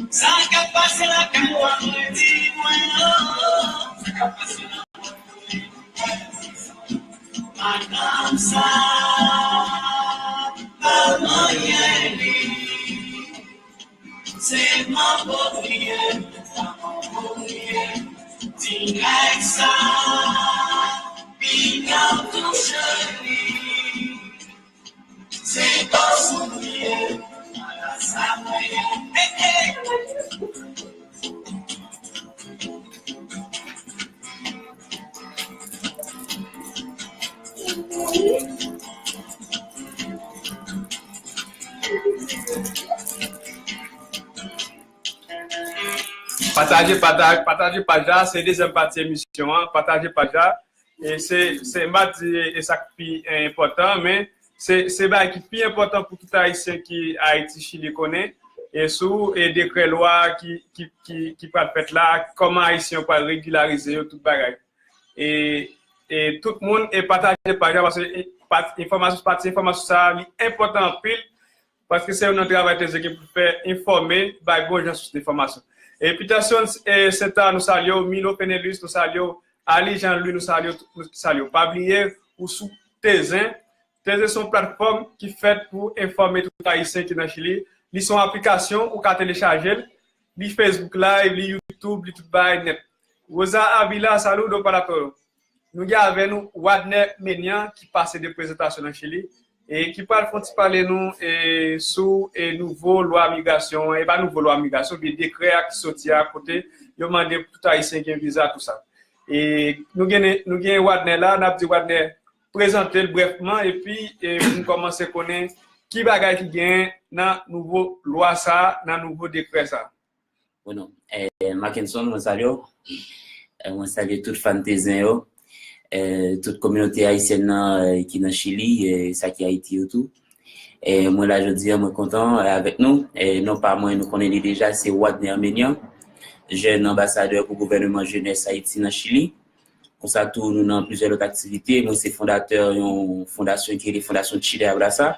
Sa k ap pase lakay ou a, di mwen, oh. Madanm sa pa manyen li. Se manbo li ye, manbo li ye. Ti nèg sa pinga touche li. Se kòs ou ye, ala sa mwen ye. Hey, hey. Pataje, pataje, pataje paj la, se dezyèm pati emisyon an. Pataje paj la. E se, se, m pa di e sa k pi enpòtan, men se, se bagay ki pi enpòtan pou tout Ayisyen ki Ayiti, Chili konnen. e sou e dekrè lwa ki, ki, ki, ki pral fèt la, kòman Ayisyen yo pral regilarize yo, tout bagay. E, e tout moun e pataje paj la, paske e, pa- enfòmasyon, pati enfòmasyon sa a, li enpòtan anpil, paske se youn nan travay T Z K pou fè enfòme, bay bon jan sous enfòmasyon. E Peterson e Senta, nou salye w, Milo Fenelus, nou salye w, Ali Jean Louis, nou salye w, nou salye w. Pa bliye, ou sou Tezen. Tezen se yon platfòm ki fèt pou enfòme tout Ayisyen ki nan Chili. Li se yon aplikasyon, ou ka telechaje l. Li Facebook Live, li YouTube, li tout bagay nèt. Rosa Avila, saludo para todos. Nou gen avè nou Wadner Menian ki pase de prezantasyon nan Chili e ki pral fè yon ti pale nou e, sou e, nouvo lwa migrasyon an, e pa nouvo lwa migrasyon, men dekrè a ki soti a kote yo mande pou tout Ayisyen gen viza, tou sa. E, nou gen, nou gen Wadner la, n ap di Wadner prezante l brèfman, epi e, pou n kòmanse konnen ki bagay ki gen nan nouvo lwa sa a, nan nouvo dekrè sa a. Bon, non. Eh, Mackenson, mwen salye w. Eh, mwen salye tout fan Tezen yo. Eh, tout kominote ayisyèn nan eh, ki nan Chili, eh, sa ki Ayiti yo tou. Eh, mwen la jodi a, mwen kontan eh, avèk nou. Eh, non pa mwen, nou konnen li deja, se Wadner Menian, jèn anbasadè pou gouvènman jenès Ayiti nan Chili. Konsa tou, nou nan plizyè lòt aktivite. Mwen se fondatè yon fondasyon ki rele Fondasyon Chile Abraza.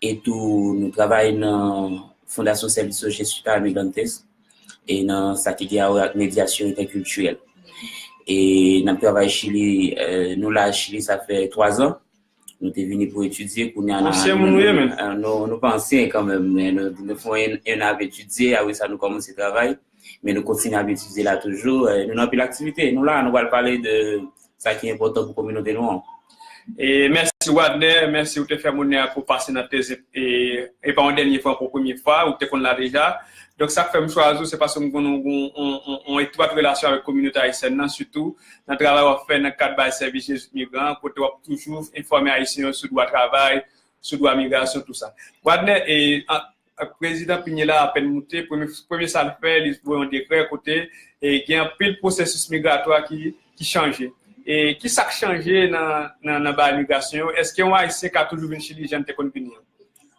E tou, nou travay nan Fondasyon Servicio Jesuita Migrantes e nan sa ki gen a wè ak medyasyon entèkiltirèl. E n ap travay Chili, eh, nou la Chili sa fè twa zan. Nou te vini pou etidye, kounye a n a- Ansyen moun ou ye, men? Eh, nou, nou pa ansyen kanmenm, men nou, nou fè yon, yon ap etidye, apre sa nou kòmanse travay. Men nou kontinye ap etidye la toujou. Eh, nou nan anpil aktivite. Nou la, nou pral pale de sa ki enpòtan pou kominote nou an. E mèsi Wadner, mèsi ou te fè m onè a pou pase nan Tezen, e, e pa yon dènye fwa, pou premye fwa, ou te konn la deja. Donk sa k fè m chwazi w, se paske m konn ou gen yon etwat relasyon avèk kominote ayisyèn nan, sitou nan travay w ap fè nan kad bay sèvis Jezuit Migran, kote w ap toujou enfòme Ayisyen yo sou dwa travay, sou dwa migrasyon, tou sa. Wadner, e, an- ak prezidan Piñera apèn moute, premye, premye sa l fè, li voye yon dekrè kote e, gen anpil pwosesis migratwa ki, ki chanje. E ki sa k chanje nan, nan, nan bagay migrasyon yo? Èske yon Ayisyen ka toujou vin Chili jan l te konn vini an?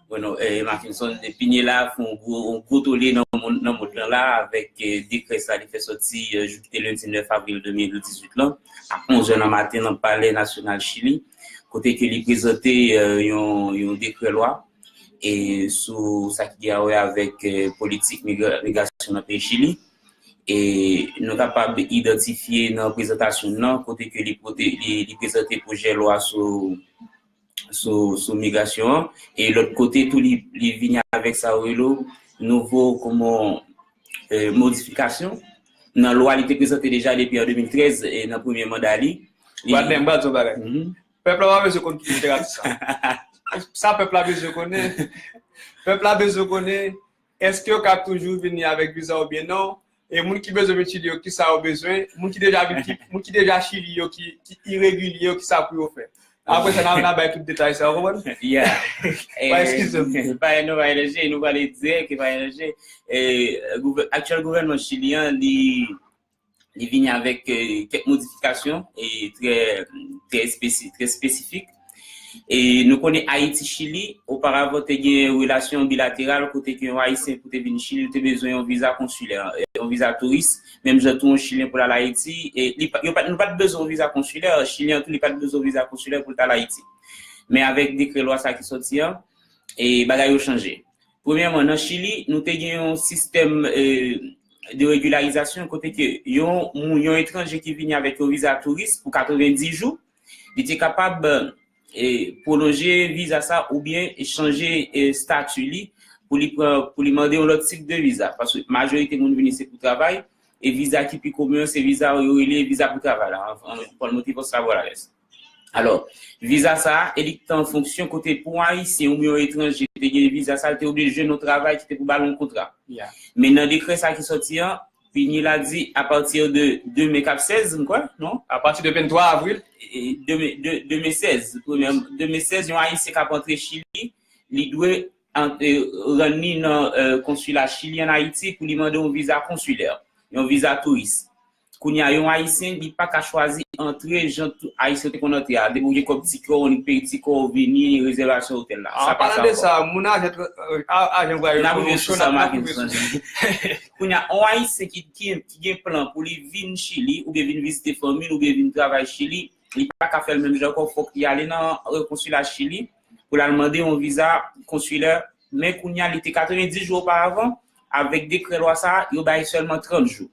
Bon, non, eh, Mackenson, Piñera fè yon gwo, yon gwo tole nan mond, nan mond lan la, avèk eh, dekrè sa li fè soti eh, jou ki te lendi nèf avril de mil dizuit lan, a onz è nan maten nan Palè Nasyonal Chili, kote ke li prezante eh, yon, yon dekrè lwa e sou sa ki gen a wè avèk eh, politik migra- migrasyon nan peyi Chili. E nou kapab idantifye nan prezantasyon nan kote ke li, pote, li, li prezante pwojè lwa sou, sou, sou migrasyon an. E lòt kote tou, li, li vini avèk sa yo rele nouvo, kòman, eh, modifikasyon nan lwa li te prezante deja depi an de mil trèz e nan premye manda li. Li- Wadner, m pral di yon bagay. Pèp la pa bezwen konn tout literati sa. Sa pèp la bezwen konnen. Pèp la bezwen konnen, èske yo ka toujou vini avèk viza oubyen non? E moun ki bezwen vin Chili yo, ki sa yo bezwen? Moun ki deja vin, ki, moun ki deja Chili yo, ki, ki iregilye yo, ki sa pou yo fè? Apre sa, n a, n a bay tout detay sa, ou konprann? Yeah. Pa eskize m. Pa, nou pa elanje, nou pale dirèk, pa elanje. E, gouvè- aktyèl gouvènman chilyen an, li, li vini avèk eh, kèk modifikasyon e trè, trè, espesi, trè espesifik. E nou konnen Ayiti-Chili, oparavan te gen relasyon bilateral kote ke yon Ayisyen pou te vin Chili, li te bezwen yon viza konsilè, eh, yon viza touris, menm jan tou yon Chilyen pou l al Ayiti, e li pa- yo pa- nou pa t bezwen yon viza konsilè, Chilyen tou li pa t bezwen yon viza konsilè pou l t al Ayiti. Men avèk dekrè lwa sa ki soti an, e bagay yo chanje. Premyèman, nan Chili, nou te gen yon sistèm eh, de regilarizasyon kote ke yon, moun- yon etranje ki vini avèk yon viza touris pou katrevenndis jou, li te kapab eh, pwolonje viza sa oubyen chanje eh, estati li pou li pran, pou li mande yon lòt tip de viza. Paske majorite moun vini se pou travay, e viza ki pi komen an se viza yo rele viza pou travay la, an, an, por motivos laborales. Alò, viza sa a, e li t an fonksyon kote pou yon Ayisyen oubyen yon etranje te gen viza sa a, li te oblije jwenn yon travay ki te pou ba l yon kontra. Men nan dekrè sa ki sòti an, Piñera di, apati de demen k ap sèz, m kwè, non? Apati de venntwa avril. E demen, de, demen sèz, premyè, demen sèz, yon Ayisyen k ap antre Chili, li dwe an- e, rann li nan eh, konsila chilyen an Ayiti pou li mande yon viza konsilè, yon viza touris. Kounye a, yon Ayisyen, li pa ka chwazi antre jan tout Ayisyen te konn antre a. Depi w gen kòb tikè w, ou annik peye tikè w, ou vini, rezèvasyon otèl la. Sa pa sa ankò. An palan de sa, moun ajan, ajan vwayaj yo, n ap rive sou sa, Markinson. Kounye a, yon Ayisyen ki, ki, ki gen plan pou li vin Chili, oubyen vin vizite fanmi l, oubyen vin travay Chili, li pa ka fè l menm jan ankò, fòk li ale nan, euh, konsila Chili pou l al mande yon viza konsilè. Men kounye a, li te katrevendis jou oparavan, avèk dekrè lwa sa a, yo bay sèlman trant jou.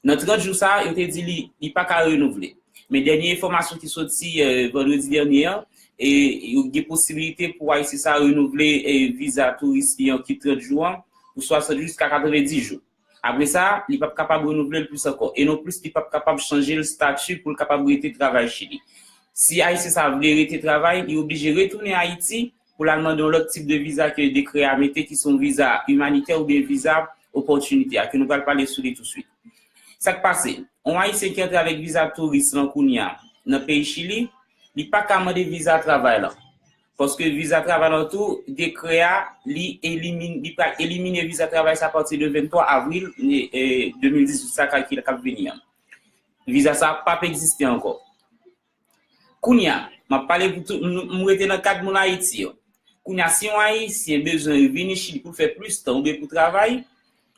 Nan trant jou sa a, yo te di li, li pa ka renouvle. Men dènye enfòmasyon ki soti, euh, vandredi dènye an, e yo gen posibilite pou Ayisyen sa a renouvle, e viza touris li an ki trant jou an, pou swasant jou jiska katrevendis jou. Apre sa, li p ap kapab renouvle l plis ankò. E non plis, li p ap kapab chanje l stati pou l kapab rete travay Chili. Si Ayisyen sa a vle rete travay, li oblije retounen Ayiti pou l al mande yon lòt tip de viza ke dekrè a mete, ki se yon viza imanitè oubyen viza opòtinite a, ke nou pral pale sou li touswit. Sa k pase? Yon Ayisyen ki antre avèk viza touris lan kounye a nan peyi Chili, li pa ka mande viza travay lan. Paske viza travay lan tou, dekrè a, li elimin-, li pral elimine viza travay sa apati de venntwa avril, e, e, de mil dizuit sa k, ki, k ap vini an. Viza sa p ap egziste ankò. Kounye a, m ap pale pou tout, m, m rete nan kad moun Ayiti yo. Kounye a, si yon Ayisyen bezwen vini Chili pou l fè plis tan oubyen pou travay,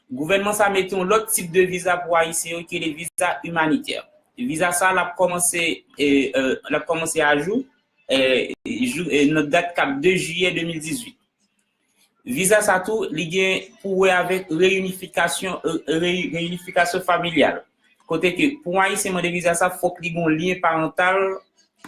gouvènman sa mete yon lòt tip de viza pou Ayisyen yo ki rele viza imanitè. Viza sa, l ap kòmanse, e, e, l ap kòmanse a jou, e, jou, e, nan dat k ap de jiyè de mil dizuit. Viza sa tou, li gen pou wè avèk reyinifikasyon, e, reyi-, reyinifikasyon familyal. Kote ke pou Ayisyen mande viza sa, fòk li gen yon lyen parantal,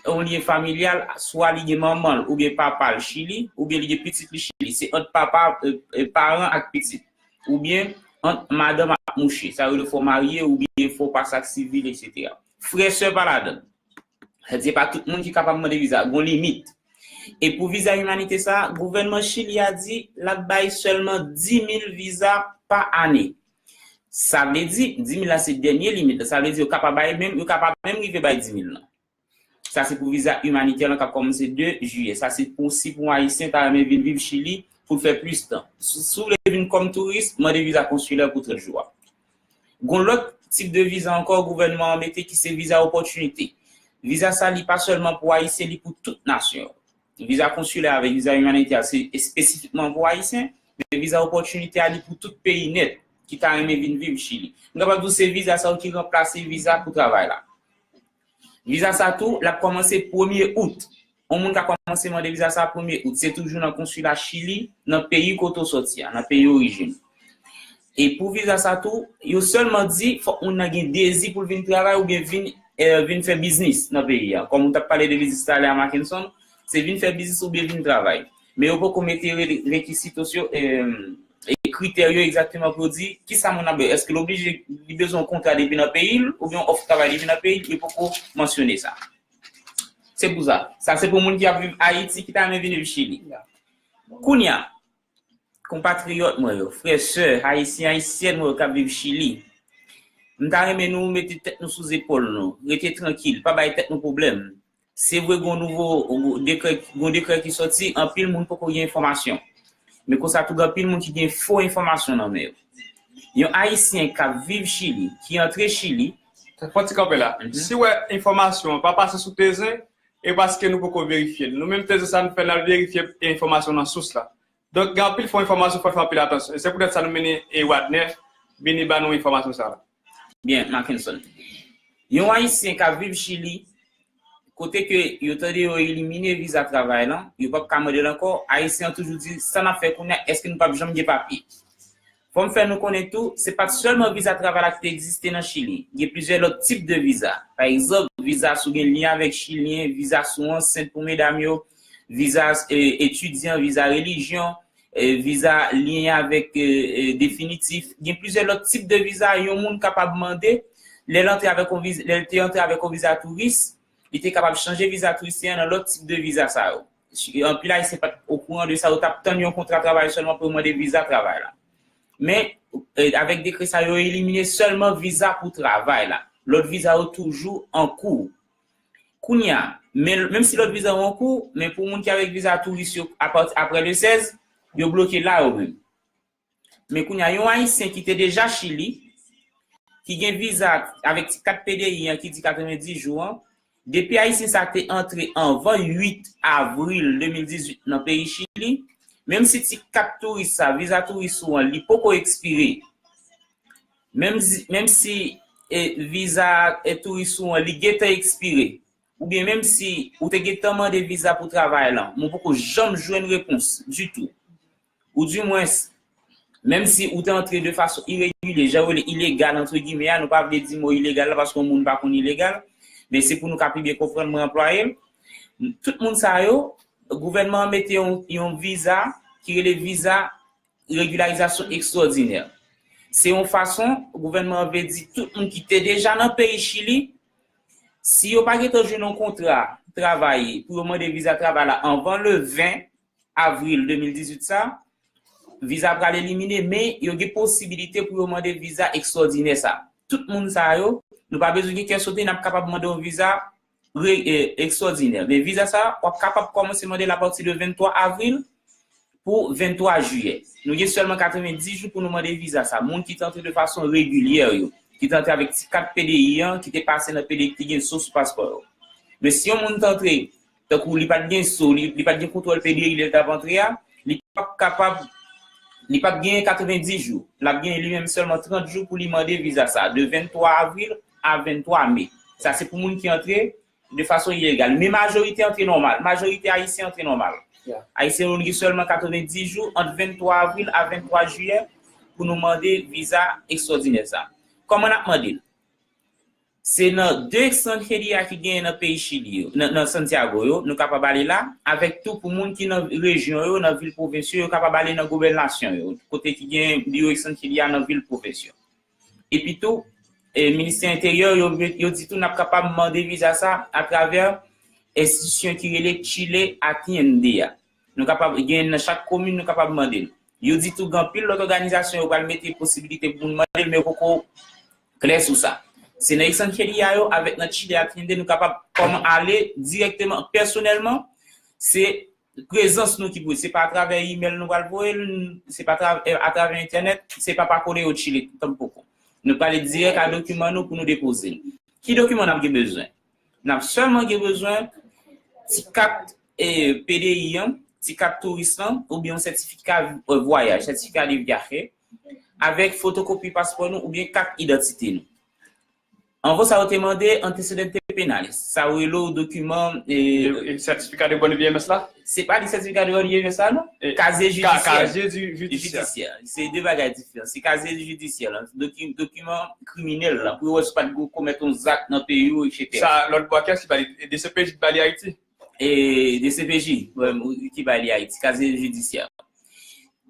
yon lyen familyal, swa li gen manman l oubyen papa l Chili, oubyen li gen pitit li Chili. Se ant papa, e, e, paran ak pitit. Oubyen ant madanm ak mouche. Sa yo rele fò marye oubyen fò pase ak sivil, etsetera. Frè, sè pa ladan. Sa di se pa tout moun ki kapab mande viza, gon limit. E pou viza imanitè sa, gouvènman Chili a di l ap bay sèlman dis mil viza pa ane. Sa vle di, dis mil la se dènye limit la. Sa vle di yo kapab bay menm, yo kapab menm rive bay dis mil lan. Sa se pou viza imanitè lan k ap kòmanse de jiyè. Sa se pou si pou yon Ayisyen ta renmen vin viv Chili pou l fè plis tan. Si, si w vle vin kòm touris, mande viza konsilè pou trant jou a. Gon lòt tip de viza ankò gouvènman an mete ki se viza opòtinite. Viza sa li pa sèlman pou Ayisyen, li pou tout nasyon. Viza konsilè avèk viza imanitè se espesifikman pou Ayisyen, men viza opòtinite a li pou tout peyi nèt ki ta renmen vin viv Chili. M kapab di w se viza sa yo ki ranplase viza pou travay la. Viza sa tou, l ap kòmanse premye out. Yon moun ka kòmanse mande viza sa premye out. Se toujou nan konsila Chili, nan peyi kote w sòti a, nan peyi orijin. E pou viza sa tou, yo sèlman di fòk moun nan gen dezi pou l vin travay oubyen vin, e, vin fè biznis nan peyi a. Kòm ou t ap pale de biznis talè a, Mackenson, se vin fè biznis oubyen vin travay. Men yo poko mete re-, rekizito yo, e, e kritè yo egzakteman pou yo di kisa moun nan bezwen. Èske l oblije, li bezwen yon kontra depi nan peyi l, oubyen yon òf travay depi nan peyi l, yo poko mansyone sa. Se pou sa. Sa se pou moun ki ap viv Ayiti, ki ta renmen vin viv Chili. Kounye a, konpatriyòt mwen yo, frè, sè, ayisyen, ayisyèn mwen yo k ap viv Chili, m ta renmen nou mete tèt nou sou zepòl nou, rete trankil, pa bay tèt nou pwoblèm. Se vre, gon nouvo, gon dekrè, gon dekrè ki sòti, anpil moun poko gen enfòmasyon. Men konsa tou, gen anpil moun ki gen fo enfòmasyon nan men yo. Yon Ayisyen k ap viv Chili, ki antre Chili. Fò ti kanpe la. Mhm. Si w wè enfòmasyon an pa pase sou T Z, e paske nou poko verifye l. Nou menm T Z sa nou fè, n al verifye enfòmasyon nan sous la. Donk, gen anpil fo enfòmasyon, fò n fè anpil atansyon. E se poutèt sa nou mennen e Wadner vini ba nou enfòmasyon sa la. Byen, Mackenson. Yon Ayisyen k ap viv Chili, kote ke yo tande yo elimine viza travay lan, yo p ap ka mande l ankò, Ayisyen an toujou di, sa n ap fè kounye a, èske nou p ap janm gen papye? Fò m fè nou konnen tou, se pa t sèlman viza travay la ki te egziste nan Chili. Gen plizyè lòt tip de viza. Pa egzanp, viza si w gen lyen avèk Chilyen, viza si w ansent pou medam yo, viza, e, etidyan, viza relijyon, e, viza lyen avèk, e, e, definitif. Gen plizyè lòt tip de viza yon moun kapab mande lè l antre avèk yon viz-, lè l te antre avèk yon viza touris, li te kapab chanje viza touris li an nan lòt tip de viza sa yo. Si anpil Ayisyen pa t okouran de sa, yo t ap tann yon kontra travay sèlman pou yo mande viza travay la. Men, e, avèk dekrè sa, yo elimine sèlman viza pou travay la. Lòt viza yo toujou an kou. Kounye a, men, menm si lòt viza yo an kou, men pou moun ki avèk viza touris yo, apati, apre le sèz, yo bloke la yo menm. Men kounye a, yon Ayisyen ki te deja Chili, ki gen viza avèk ti kat P D I an ki di katrevenndis jou an, depi Ayisyen sa te antre anvan uit avril de mil dizuit nan peyi Chili, menm si ti kat touris sa, viza touris ou an, li poko ekspire, menm si, menm si e, viza e, touris ou an, li gentan ekspire, oubyen menm si ou te gentan mande viza pou travay lan, men ou poko janm jwenn repons ditou. Ou dimwens, menm si ou te antre de fason iregilye, jan yo rele ilegal, antre gimè a, nou pa vle di mo ilegal la, paske yon moun pa konn ilegal, men se pou nou ka pi byen konprann, mwen anplwaye l. Tout moun sa yo, gouvènman an mete yon, yon viza ki rele viza regilarizasyon ekstwòdinè. Se yon fason, gouvènman an vle di tout moun ki te deja nan peyi Chili, si yo pa gentan jwenn yon kontra travay pou yo mande viza travay la anvan le ven avril de mil dizuit sa, viza pral elimine, men yo gen posibilite pou yo mande viza ekstwòdinè sa. Tout moun sa yo, nou pa bezwen gen kè sote, n ap kapab mande yon viza re, e, ekstwòdinè. Men viza sa, w ap kapab kòmanse mande l apati de venntwa avril pou venntwa jiyè. Nou gen sèlman katrevenndis jou pou nou mande viza sa. Moun ki te antre de fason regilyè yo, ki te antre avèk ti kat P D I an, ki te pase nan P D I ki te gen so sou paspò yo. Men si yon moun te antre, tankou li pa t gen so, li, li pa t gen kontwòl P D I lè l t ap antre a, li p ap kapab, li p ap gen katrevenndis jou. L ap gen li menm sèlman trant jou pou li mande viza sa, de venntwa avril a venntwa me. Sa se pou moun ki antre de fason ilegal. Men majorite antre nòmal. Majorite Ayisyen antre nòmal. Ayisyen yo gen sèlman katrevenndis jou, ant venntwa avril a venntwa jiyè, pou nou mande viza ekstwòdinè sa. Kòman n ap mande l? Se nan de Extranjeria ki genyen nan peyi Chili yo, nan, nan Santiago yo, nou kapab ale la, avèk tou pou moun ki nan rejyon yo, nan vil pwovens yo, yo kapab ale nan gobènasyon yo, kote ki gen biwo Extranjeria nan vil pwovens yo. Epi tou, e, Ministè Enteryè, yo, yo di tou n ap kapab mande viza sa atravè enstitisyon ki rele Chile Atiende a. Nou kapab gen nan chak komin, nou kapab mande l. Yo di tou gen anpil lòt òganizasyon yo pral mete posibilite pou moun mande l, men yo poko klè sou sa. Se nan Extranjeria yo, avèk nan Chile Atiende, nou kapab kòman ale dirèkteman, pèsonèlman, se prezans nou ki pou, se pa atravè imèl nou pral voye l, se pa tra-, atravè entènèt, se pa pa Correo Chile tanpoko. Nou prale dirèk a dokiman nou pou nou depoze l. Ki dokiman n ap gen bezwen? N ap sèlman gen bezwen ti kat, e, P D I an, ti kat touris lan, oubyen yon sètifika, e, vwayaj, certificado de viaje, avèk fotokopi paspò nou oubyen kat idantite nou. Anvan sa, yo te mande antecedente penales. Sa yo rele w dokiman, e, e, e, certificat de bonne vieillesse la? Se pa li certificat de bonne vieillesse la, non? E, casier judiciaire. Casier judiciaire. Se de bagay diferan. Se casier judiciaire la. Doki-, dokiman kriminèl la. Pou yo wè si w pa t komèt yon zak nan peyi w, etsetera. Sa, lòt bò, kiyès ki ba li? E D C P J ki ba li Ayiti? E D C P J, wè, ki ba li Ayiti. Casier judiciaire.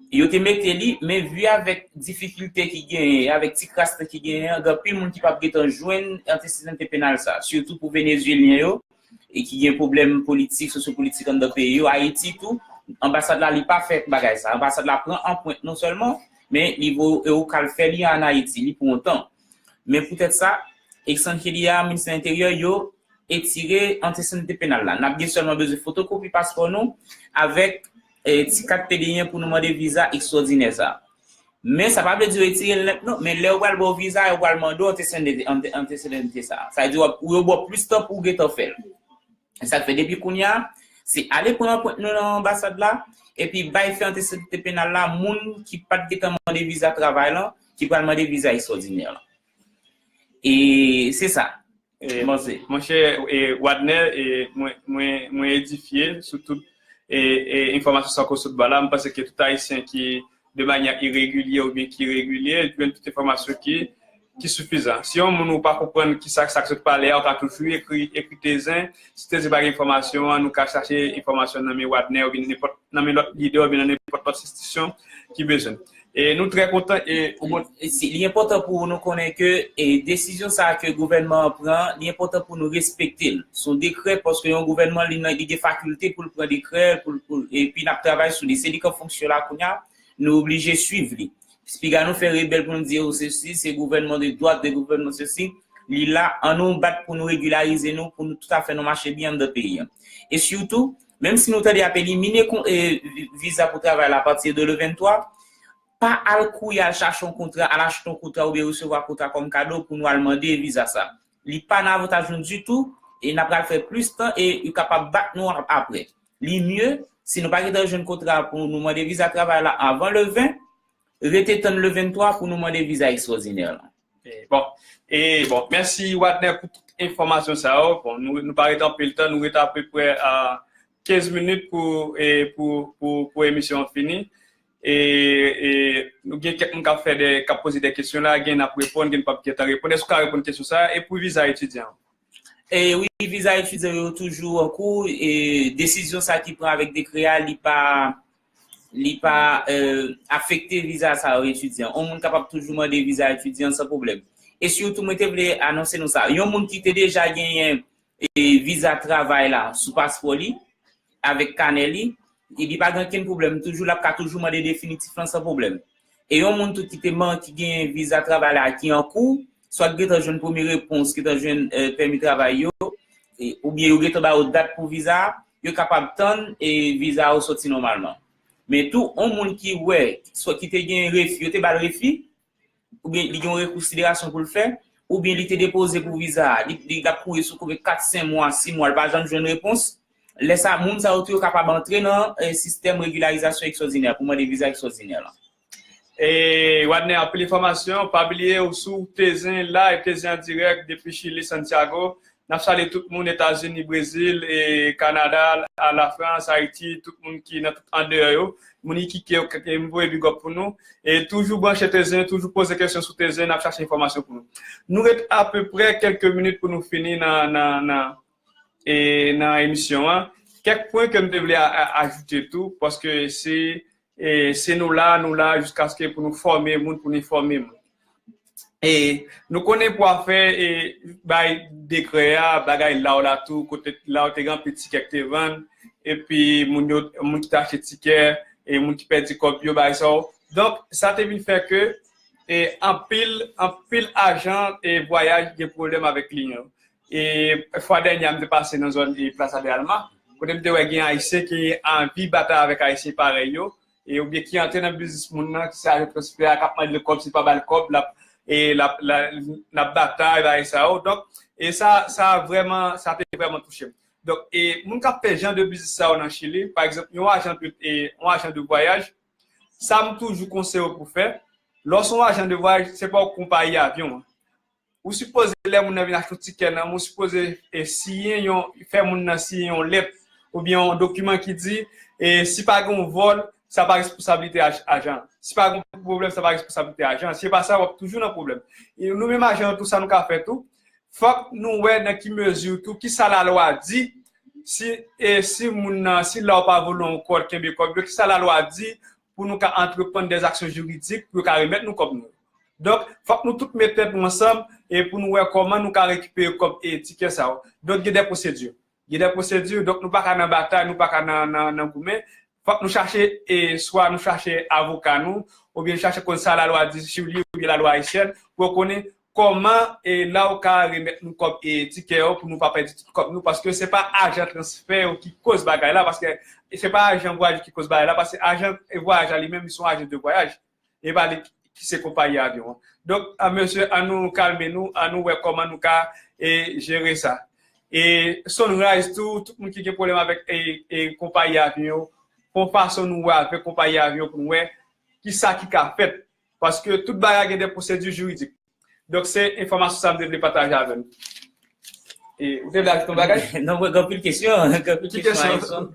Yo te mete li, men vi avèk difikilte ki genyen, avèk ti kras lan ki genyen an, gen anpil moun ki p ap gentan jwenn antecedente penal sa, sitou pou Venezuelyen yo, e ki gen pwoblèm politik, sosyopolitik anndan peyi yo. Ayiti tou, anbasad la, li pa fè bagay sa. Anbasad la pran anprent non sèlman, men li voye yo k al fè li ann Ayiti, li pran yon tan. Men poutèt sa, Extranjeria, Ministè Enteryè, yo etire antecedente penal la. N ap gen sèlman bezwen fotokopi paspò nou avèk, e, ti kat P D I an pou nou mande viza ekstwòdinè sa. Men sa pa vle di yo etire l nèt non, men lè yo pral ba w viza, yo pral mande w antecedente, ante-, antecedente sa. Sa vle di w ap, yo ba w plis tan pou w gentan fè l. E sa k fè depi kounye a, se ale pran anprent nou nan anbasad la, epi bay fè antecedente penal la moun ki pa t gentan mande viza travay lan, ki pral mande viza ekstwòdinè lan. E se sa. E, monchè, e, Wadner, e, mwen, mwen, mwen edifye sou tout, e, e, enfòmasyon sa ke w sot ba la. M panse ke tout Ayisyen ki, de manyè iregilye oubyen ki regilye, jwenn tout enfòmasyon ki, ki sifizan. Si yon moun ou pa konprann kisa, sa k sot pale a, ou ka toujou ekri, ekri Tezen. Si Tezen pa gen enfòmasyon an, nou ka chache enfòmasyon nan men Wadner oubyen nenpòt, nan men lòt lidè oubyen nan nenpòt lòt enstitisyon ki bezwen. E nou trè kontan e ou bon. E si, li enpòtan pou nou konnen ke, e, desizyon sa a ke gouvènman an pran, li enpòtan pou nou respekte l. Se yon dekrè, paske yon gouvènman, li nan, li gen fakilte pou l pran dekrè, pou l, pou l, epi n ap travay sou li. Se li k an fonksyon la kounye a, nou oblije swiv li. Piga nou fè rebèl pou nou di, "Oh, sesi, se gouvènman de dwat, de gouvènman sesi." Li la, an nou bat pou nou regilarize nou, pou nou toutafè nou mache byen anndan peyi an. E sitou, menm si nou tande y ap elimine kon-, e, vi-, viza pou travay la apati de le venntwa, pa al kouri al chache yon kontra, al achte yon kontra oubyen resevwa kontra kòm kado pou nou al mande viza sa. Li pa nan avantaj nou ditou, e n ap pral fè plis tan, e yo kapab bat nou ap-, apre. Li mye, si nou pa gentan jwenn kontra pou nou mande viza travay la avan le ven, rete tann le venntwa pou nou mande viza ekstraòdinè la. E bon, e bon, mèsi Wadner pou tout enfòmasyon sa yo. Bon, nou, nou pa rete anpil tan, nou rete apeprè a kenz minit pou, e, pou, pou, pou emisyon an fini. E, e nou gen kèk moun k ap fè de, k ap poze de kesyon la, gen n ap reponn, gen n p ap gentan reponn. Èske w ka reponn kesyon sa a? E pou viza etidyan? E wi, viza etidyan yo toujou an kou, e desizyon sa ki pran avèk dekrè a, li pa, li pa, e, afekte viza sa yo etidyan. Yon moun kapab toujou mande viza etidyan san pwoblèm. E sitou, mwen te vle anonse nou sa. Yon moun ki te deja genyen, e, viza travay la sou paspò li, avèk kanè li, e li pa gen okenn pwoblèm. Toujou, l ap ka toujou mande definitif lan san pwoblèm. E yon moun tou ki te man-, ki gen viza travay la ki an kou, swa ki gentan jwenn premye repons, gentan jwenn, e, pèmi travay yo, e, oubyen yo gentan ba yo dat pou viza a, yo kapab tann, e, viza yo soti nòmalman. Men tou, yon moun ki wè, swa ki te gen refi, yo te ba l refi, oubyen li gen yon rekonsiderasyon pou l fè, oubyen li te depoze pou viza a, li, li ap kouri sou konbyen kat, senk mwa, sis mwa, li pa janm jwenn repons. Lè sa, moun sa yo tou yo kapab antre nan, e, sistèm regilarizasyon ekstraòdinè pou mande viza ekstraòdinè lan. E Wadner, anpil enfòmasyon. Pa bliye, ou sou Tezen Live, Tezen an dirèk depi Chili, Santiago. N ap salye tout moun, Etazini, Brezil, e Kanada, a, Lafrans, Ayiti, tout moun ki nan tout andeyò yo. Moun Iquique yo, k, k, m voye big up pou nou. E toujou branche Tezen, toujou poze kesyon sou Tezen, n ap chache enfòmasyon pou nou. Nou ret apeprè kèlke minit pou nou fini nan, nan, nan, e, nan emisyon an. Kèk pwen ke m te vle a, a, ajoute tou, paske se, e, se nou la, nou la jiskaske pou nou fòme moun, pou nou enfòme moun. E nou konnen pou afè, e, bay dekrè a, bagay law la tou, kote law te gen anpil tikè ki te vann, epi moun yo, moun ki te achte tikè, e moun ki pèdi kòb yo, bagay sa yo. Donk, sa te vin fè ke, e, anpil, anpil ajan, e, vwayaj gen pwoblèm avèk li yo. E fwa dènye a, m te pase nan zòn, e, Plaza de Alma, kote m te wè gen Ayisyen ki anvi batay avèk Ayisyen parèy yo, e oubyen ki antre nan biznis moun nan, ki se ajan transfè a, k ap mande l kòb, si l pa ba l kòb, l ap, e, l ap, l ap, l ap batay, bagay sa yo. Donk, e sa, sa vrèman, sa te vrèman touche m. Donk, e moun k ap fè jan de biznis sa yo nan Chili, pa egzanp, yon ajan de, e, yon ajan de vwayaj, sa m toujou konseye w pou fè, lè w se yon ajan de vwayaj, se pa w konpayi avyon an. Ou sipoze, lè moun nan vin achte yon tikè nan men w, ou sipoze, e, siyen yon, fè moun nan siyen yon lèt oubyen yon dokiman ki di, e, si pa gen yon vòl, sa pa responsablite aj-, ajan an. Si pa gen yon pwoblèm, sa pa responsablite ajan an. Si se pa sa, w ap toujou nan pwoblèm. E nou menm ajan an tou, sa nou ka fè tou, fòk nou wè nan ki mezi tou, ki sa lalwa di, si, e, si moun nan, si la w pa vòlè yon kòb, kenbe kòb yo, ki sa lalwa di pou nou ka antreprann dèzaksyon jiridik pou yo ka remèt nou kòb nou. Donk, fòk nou tout met tèt nou ansanm e pou nou wè kòman nou ka rekipere kòb e tikè sa yo. Donk, gen de pwosedi. Gen de pwosedi, donk nou pa ka nan batay, nou pa ka nan, nan, nan goumen. Fòk nou chache, e swa nou chache avoka nou, oubyen chache konn sa lalwa di Chili, oubyen lalwa ayisyèn, pou yo konnen kòman e la ou ka remèt nou kòb e tikè yo pou nou pa pèdi tout kòb nou, paske se pa ajan transfè yo ki koz bagay la, paske se pa ajan vwayaj ki koz bagay la, paske ajan vwayaj la li menm, li se yon ajan de vwayaj. E pa li ki se konpayi avyon an. Donk, a, mesye, an nou kalme nou, an nou wè kòman nou ka e jere sa. E Sunrise tou, tout moun ki gen pwoblèm avèk e, e konpayi avyon yo, fè yon fason nou wè avèk konpayi avyon pou nou wè ki sa ki ka fèt. Paske tout bagay gen de pwosedi jiridik. Donk, se enfòmasyon sa m te vle pataje avè nou. E, ou te vle ajoute yon bagay? Non, mwen gen anpil kesyon, gen anpil kesyon, Alison.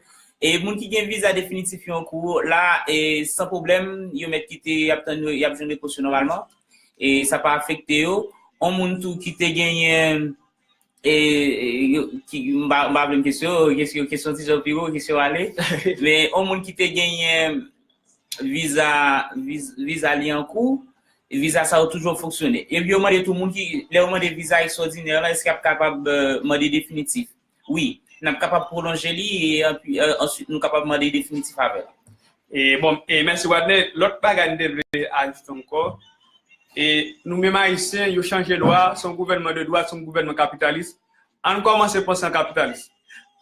E moun ki gen viza definitif yo an kou la, e san pwoblèm, yo mèt kite, y ap tann, y ap jwenn repons yo nòmalman. E sa pa afekte yo. On moun tou ki te genyen, e, e, yo, ki, m pa, m pa vle m kesyon, kesyon, kesyon ti jan pi wo, kesyon ale. Men on moun ki te genyen viza, viz-, viza li an kou, viza sa yo toujou fonksyone. Epi yo mande tou moun ki, lè yo mande viza ekstraòdinè la, èske y ap kapab, e, mande definitif? Wi, n ap kapab pwolonje li e, anpi, e, answit nou kapab mande definitif avè l. E, bon, e, mèsi, Wadner. Lòt bagay m te vle ajoute ankò, e, nou menm Ayisyen, yo chanje lwa, se yon gouvènman de dwat, se yon gouvènman kapitalis. Ann kòmanse panse an kapitalis.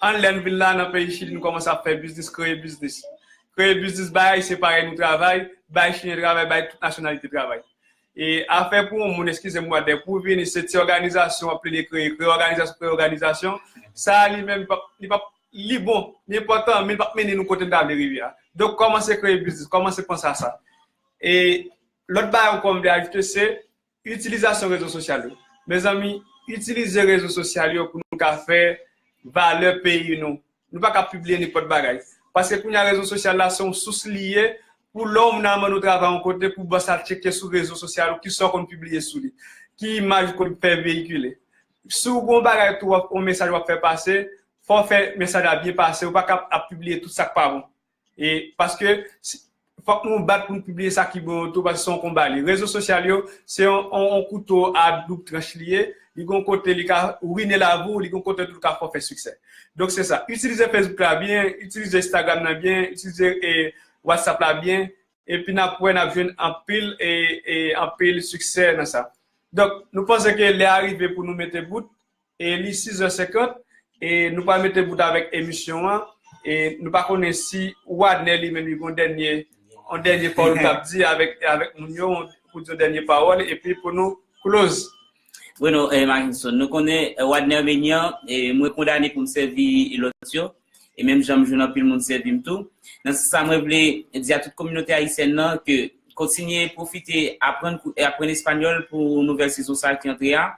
Ann, lè n vin la nan peyi Chili, nou kòmanse ap fè biznis, kreye biznis. Kreye biznis, bay Ayisyen parèy nou travay, bay Chilyen travay, bay tout nasyonalite travay. E afè pou yon moun, eskize m, Wadner, pou vini se ti òganizasyon w ap plede kreye, kreye òganizasyon, kreye òganizasyon, sa a li menm, li p ap, li p ap, li bon, li enpòtan, men li p ap mennen nou kote n ta vle rive a. Donk, kòmanse kreye biznis, kòmanse panse a sa. E lòt bagay ankò m vle ajoute, se itilizasyon rezo sosyal yo. Mezanmi, itilize rezo sosyal yo pou nou ka fè valè peyi nou. Nou pa ka pibliye nenpòt bagay. Paske kounye a rezo sosyal la se yon sous li ye pou lè yon moun al mande w travay yon kote pou bòs la tcheke sou rezo sosyal ou kisa w konn pibliye sou li. Ki imaj ou konn fè veyikile. Si w gen yon bagay tou, w ap, yon mesaj w ap fè pase, fò w fè mesaj la byen pase, ou pa ka ap pibliye tout sa k pa bon. E paske si- fòk nou bat pou nou pibliye sa ki bon yo tou, paske se yon konba li. Rezo sosyal yo, se yon, yon, yon kouto a doub tranch li ye. Li gen yon kote li ka rine lavi w, li gen yon kote tou li ka fè w fè siksè. Donk se sa. Itilize Facebook la byen, itilize Instagram nan byen, itilize e, WhatsApp la byen, epi n ap wè n ap jwenn anpil e, e anpil siksè nan sa. Donk nou panse ke lè a rive pou nou mete bout, e li sis zè senkant, e nou pral mete bout avèk emisyon an, e nou pa konnen si Wadner li menm li gen yon dènye, yon dènye pawòl pou l ap di avèk, avèk moun yo, pou di yon dènye pawòl, epi pou nou close. Bueno, eh, Mackenson, nou konnen eh, Wadner Benyan, eh, mwen kondane pou m sèvi lòt yo, e menm jan m jwenn anpil moun sèvi m tou. Nan sans sa, mwen vle di a tout kominote ayisyèn nan ke kontinye pwofite aprann, aprann espanyòl pou nouvèl sezon sa ki antre a.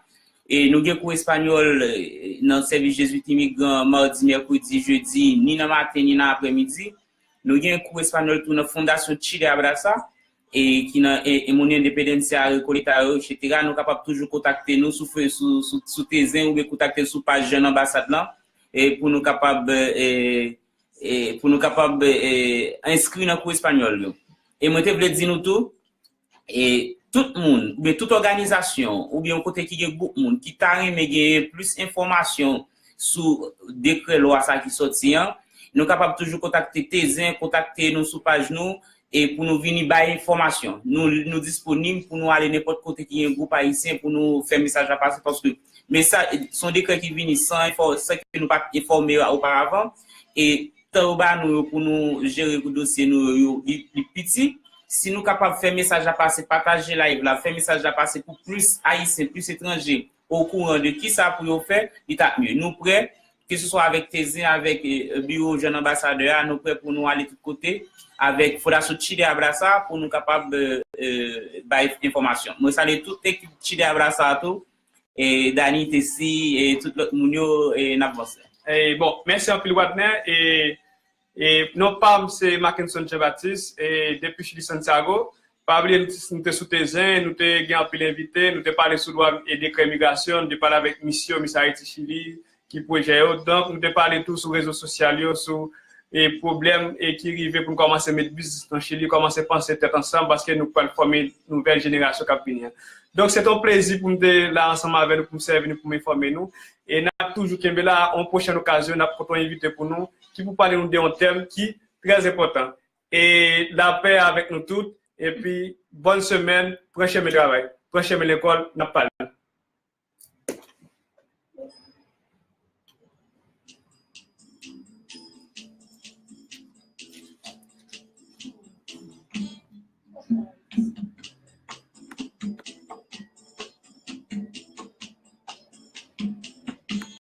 E nou gen kou espanyòl eh, nan sèvis Jezwit Imigran madi, mèkredi, jedi, ni nan maten, ni nan aprèmidi. Nou gen kou espanyòl tou nan Fondasyon Chile Abraza, e ki nan e, e Unión Independencia Recoleta yo, etsetera. Nou kapab toujou kontakte nou sou, fe- sou, sou, sou Tezen oubyen kontakte sou paj Jèn Anbasad lan e pou nou kapab e, e, pou nou kapab e, enskri nan kou espanyòl yo. E mwen te vle di nou tou, e tout moun, oubyen tout òganizasyon, oubyen yon kote ki gen gwoup moun ki ta renmen genyen plis enfòmasyon sou dekrè lwa sa ki sòti an, nou kapab toujou kontakte Tezen, kontakte nou sou paj nou, e pou nou vini bay enfòmasyon. Nou, nou disponib pou nou ale nenpòt kote ki gen gwoup ayisyen pou nou fè mesaj la pase, paske mesaj, se yon dekrè ki vini san, san ke nou pa enfòme oparavan, e tan yo ba nou yo pou nou jere pou dosye nou yo, li, li piti. Si nou kapab fè mesaj la pase, pataje live la, fè mesaj la pase pou plis ayisyen, plis etranje okouran de kisa pou yo fè, li t ap mye. Nou prè, keseswa avèk Tezen, avèk eh, biwo jèn anbasadè a, nou prè pou nou ale tout kote avèk Fondasyon Chile Abraza pou nou kapab eh, eh, bay enfòmasyon. Mwen salye tout ekip Chile Abraza a tou, e Dani, Tesi, e tout lòt moun yo, e n ap vanse. E, bon, mèsi anpil, Wadner. E, e non pa m se Mackenson Jean Baptiste, e depi Chili, Santiago. Pa bliye, nou te sou Tezen, nou te gen anpil envite, nou te pale sou dwa e dekrè migrasyon, nou te pale avèk misyon, Miss Haiti Chili, ki pwojè yo. Donk, nou te pale tou sou rezo sosyal yo, sou e pwoblèm e ki rive pou n kòmanse met biznis nan Chili, kòmanse panse tèt ansanm, paske nou pral fòme nouvèl jenerasyon k ap vini an. Donk, se te yon plezi pou m te la ansanm avè nou, pou m sèvi nou, pou m enfòme nou. E n ap toujou kenbe la, yon pwochèn okazyon, n ap pote yon envite pou nou, ki pou pale nou de yon tèm ki trè enpòtan. E lapè avèk nou tout, epi bòn semèn, pran chemen travay, pran chemen lekòl, n ap pale.